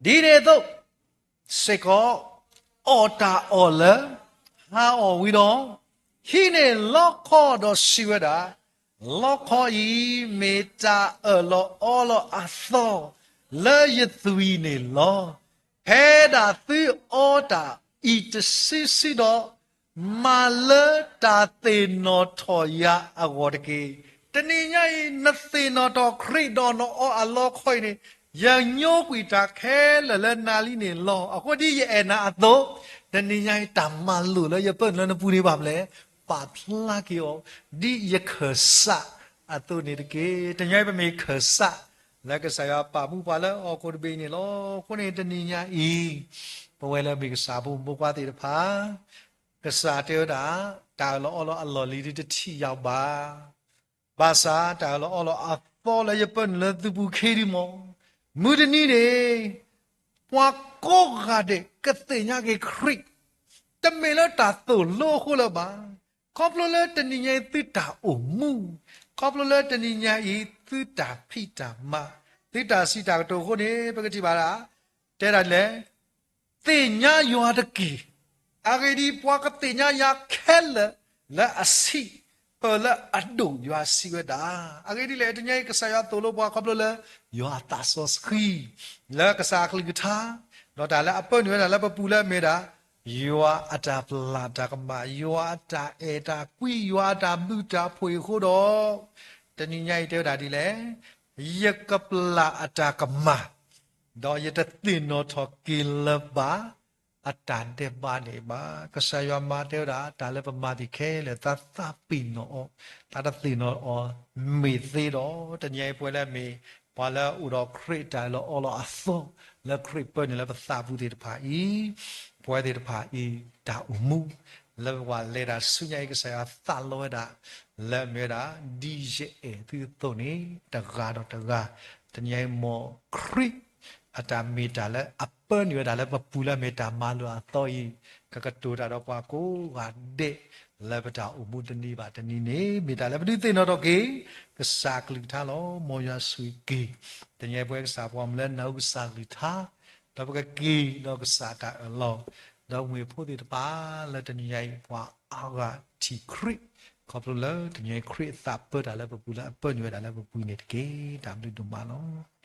ဒ်န့ၣ်အသိးစ့ၢ်ကီး အီၣ်တၢ်အီၣ်လၢ ဟါအီၣ်ဝံၤဒီး ဟံးန့ၢ်လီခီဒီးစံးဝဲဒၣ်, လီခီအံၤမ့ၢ်တၢ်အၢၣ်လီၤအီလီၤအသီ လၢယသွံၣ်န့ၣ်လီၤ. ဖဲဒၣ်သုအီတၢ်အံၤတစုစုဒီး မၤလၢတၢ်သ့ၣ်နီၣ်ထီၣ်ယၤအဂီၢ်တက့ၢ်. တနံၤညါအံၤ နသ့ၣ်နီၣ်ထီၣ်ခရံာ်ဒီးနအီအလီခီအံၤန့ၣ် ယညိကွံာ်တၢ်ခဲလၢာ်လၢနၤလံန့ၣ်လီၤ. အဃိဒ်ယအဲၣ်နၤအသိး, တနံၤညါအံၤတၢ်မၤလိာ်လၢယပၢနုာ်လၢနပူၤန့ၣ်ဘၣ်မနုၤလဲၣ်, ပာ်ဖျါက့ၤအီၤ ဒ်ယခၢၣ်စးအသိးန့ၣ်တက့ၢ်. တနံၤညါအံၤပမ့ၢ်ခၢၣ်စး လၢကစၢ်ယွၤပာ်မူပှၤလၢဟီၣ်ခိၣ်တဘ့ၣ်အံၤန့ၣ်လီၤ. အဃိန့ၣ်တနံၤညါအံၤ ပဝဲလၢမ့ၢ်ကစၢ်ဖိမိၢ်ပှၢ်သ့ၣ်တဖၣ် ကစၢ်တဲဝဲဒၣ် တၢ်အၢၣ်လီၤအီလီၤအလီၢ်လံၤဒ်တထံၣ်ယၤဘၣ်. ဘၣ်ဆၣ်တၢ်အၢၣ်လီၤအီလီၤအသီလၢယပၢနုာ်လၢသုပူၤခ့ဒံးမ့ၢ် မုၢ်တနံၤန့ၣ် ပှၤကိးဂၤဒဲးကသ့ၣ်ညါက့ၤခရံာ် တမ့ၢ်လၢတၢ်သိၣ်လိအဃိလၢၤဘၣ်. ခီဖျိလၢတနံၤညါအံၤသုတၢ်အိၣ်မူ, ခီဖျိလၢတနံၤညါအံၤသုတၢ်ဖံးတၢ်မၤ, သုတၢ်စံးတၢ်ကတိၤအဃိန့ၣ် ပကထံၣ်ဘၣ်ဒၣ် တဲဒၣ်ဒ်လဲၣ်, သ့ၣ်ညါယွၤတက့ၢ်. အဂ့ၢ်ဒ်အံၤ, ပှၤကသ့ၣ်ညါယၤခဲလၢာ် လၢအဆံးဖၢၣ်လၢအဒိၣ်ယွၤစံးဝဲဒၣ်. အဂ့ၢ်ဒ်လဲၣ်, တနံၤအံၤ ကစၢ်ယွၤသိၣ်လိပှၤခီဖျိလၢ ယွၤအသးစီဆှံ လၢကစၢ်အကလုၢ်ကထါ, ဒီးတၢ်လၢအပၢနုာ်ဝဲဒၣ်လၢပပူၤလၢအမ့ၢ်ဒၣ် ယွၤအတၢ်ပျၢ်တၢ်ကမၣ်, ယွၤအတၢ်အဲၣ်တၢ်ကွံ, ယွၤအတၢ်ဘျုးတၢ်ဖှိၣ်အံၤအဃိဒီး, တနံၤညါအံၤတဲဝဲဒၣ်ဒ်လဲၣ်, ယကပျၢ်အတၢ်ကမၣ် ဒီးယတသ့ၣ်နီၣ်ထီၣ်က့ၤလၢၤဘၣ် အတၢ်ဒဲးဘးန့ၣ်ဘၣ်. ကစၢ်ယွၤမၤတဲဝဲဒၣ် တၢ်လၢပမၤသ့ၣ်ခဲလၢာ် သးသးပ့ၤနီၣ်အီၤ, သးတသ့ၣ်နီၣ်အီၤမ့ၢ်သ့ဒီး, တနံၤအံၤပဝဲလၢအမ့ၢ် ပှၤလၢအအိၣ်ဒီးခရံာ်အတၢ်အၢၣ်လီၤအီလီၤအသီ လၢခရံာ်ပၢနုာ်လၢပသးပူၤသ့ၣ်တဖၣ်အံၤ, ပဝဲသ့ၣ်တဖၣ်အံၤ တၢ်အိၣ်မူ လၢပကဘၣ်လဲၤတၢ်ဆူညါအံၤ ကစၢ်ယွၤသးလီဝဲဒၣ် လၢအမ့ၢ်ဝဲဒၣ် ဒ်ယအဲၣ်သုအသိးန့ၣ် တဂၤဒီးတဂၤ, တနံၤအံၤ မ်ခရံာ်အတၢ်မ့ၢ်တၢ်လၢအပၢနုာ်ဝဲဒၣ်လၢပပူၤလၢအမ့ၢ်တၢ်မၤလိာ်အသီအံၤ ကကတိၤတၢ်ဒီးပှၤကိးဂၤဒဲး လၢပတၢ်အိၣ်မူတနံၤဘၣ်တနံၤန့ၣ် မ့ၢ်တၢ်လၢပဒုးသ့ၣ်နီၣ်ထီၣ်က့ၤ ကစၢ်အကလုၢ်ကထါလီၤ. မ်ယွၤဆိၣ်ဂ့ၤက့ၤ တနံၤအံၤပဝဲကစၢ်ပှၤမုၢ်လၢနၢ်ဟူကစၢ်အကလုၢ်ကထါ, ဒီးပကက့ၤဒီးကစၢ်တၢ်အၢၣ်လီၤ ဒီးမ့ၢ်ဖိသ့ၣ်တဖၣ်လၢတနံၤညါအံၤ ပှၤအါဂၤထံၣ်ခရံာ် ခီဖျိလၢတနံၤညါအံၤ ခရံာ်အသးပၢတၢ်လၢပပူၤ လၢအပၢနုာ်ဝဲဒၣ်လၢပပူၤအံၤန့ၣ်တက့ၢ်. တၢ်ဘျုးဒိၣ်မးလီၤ.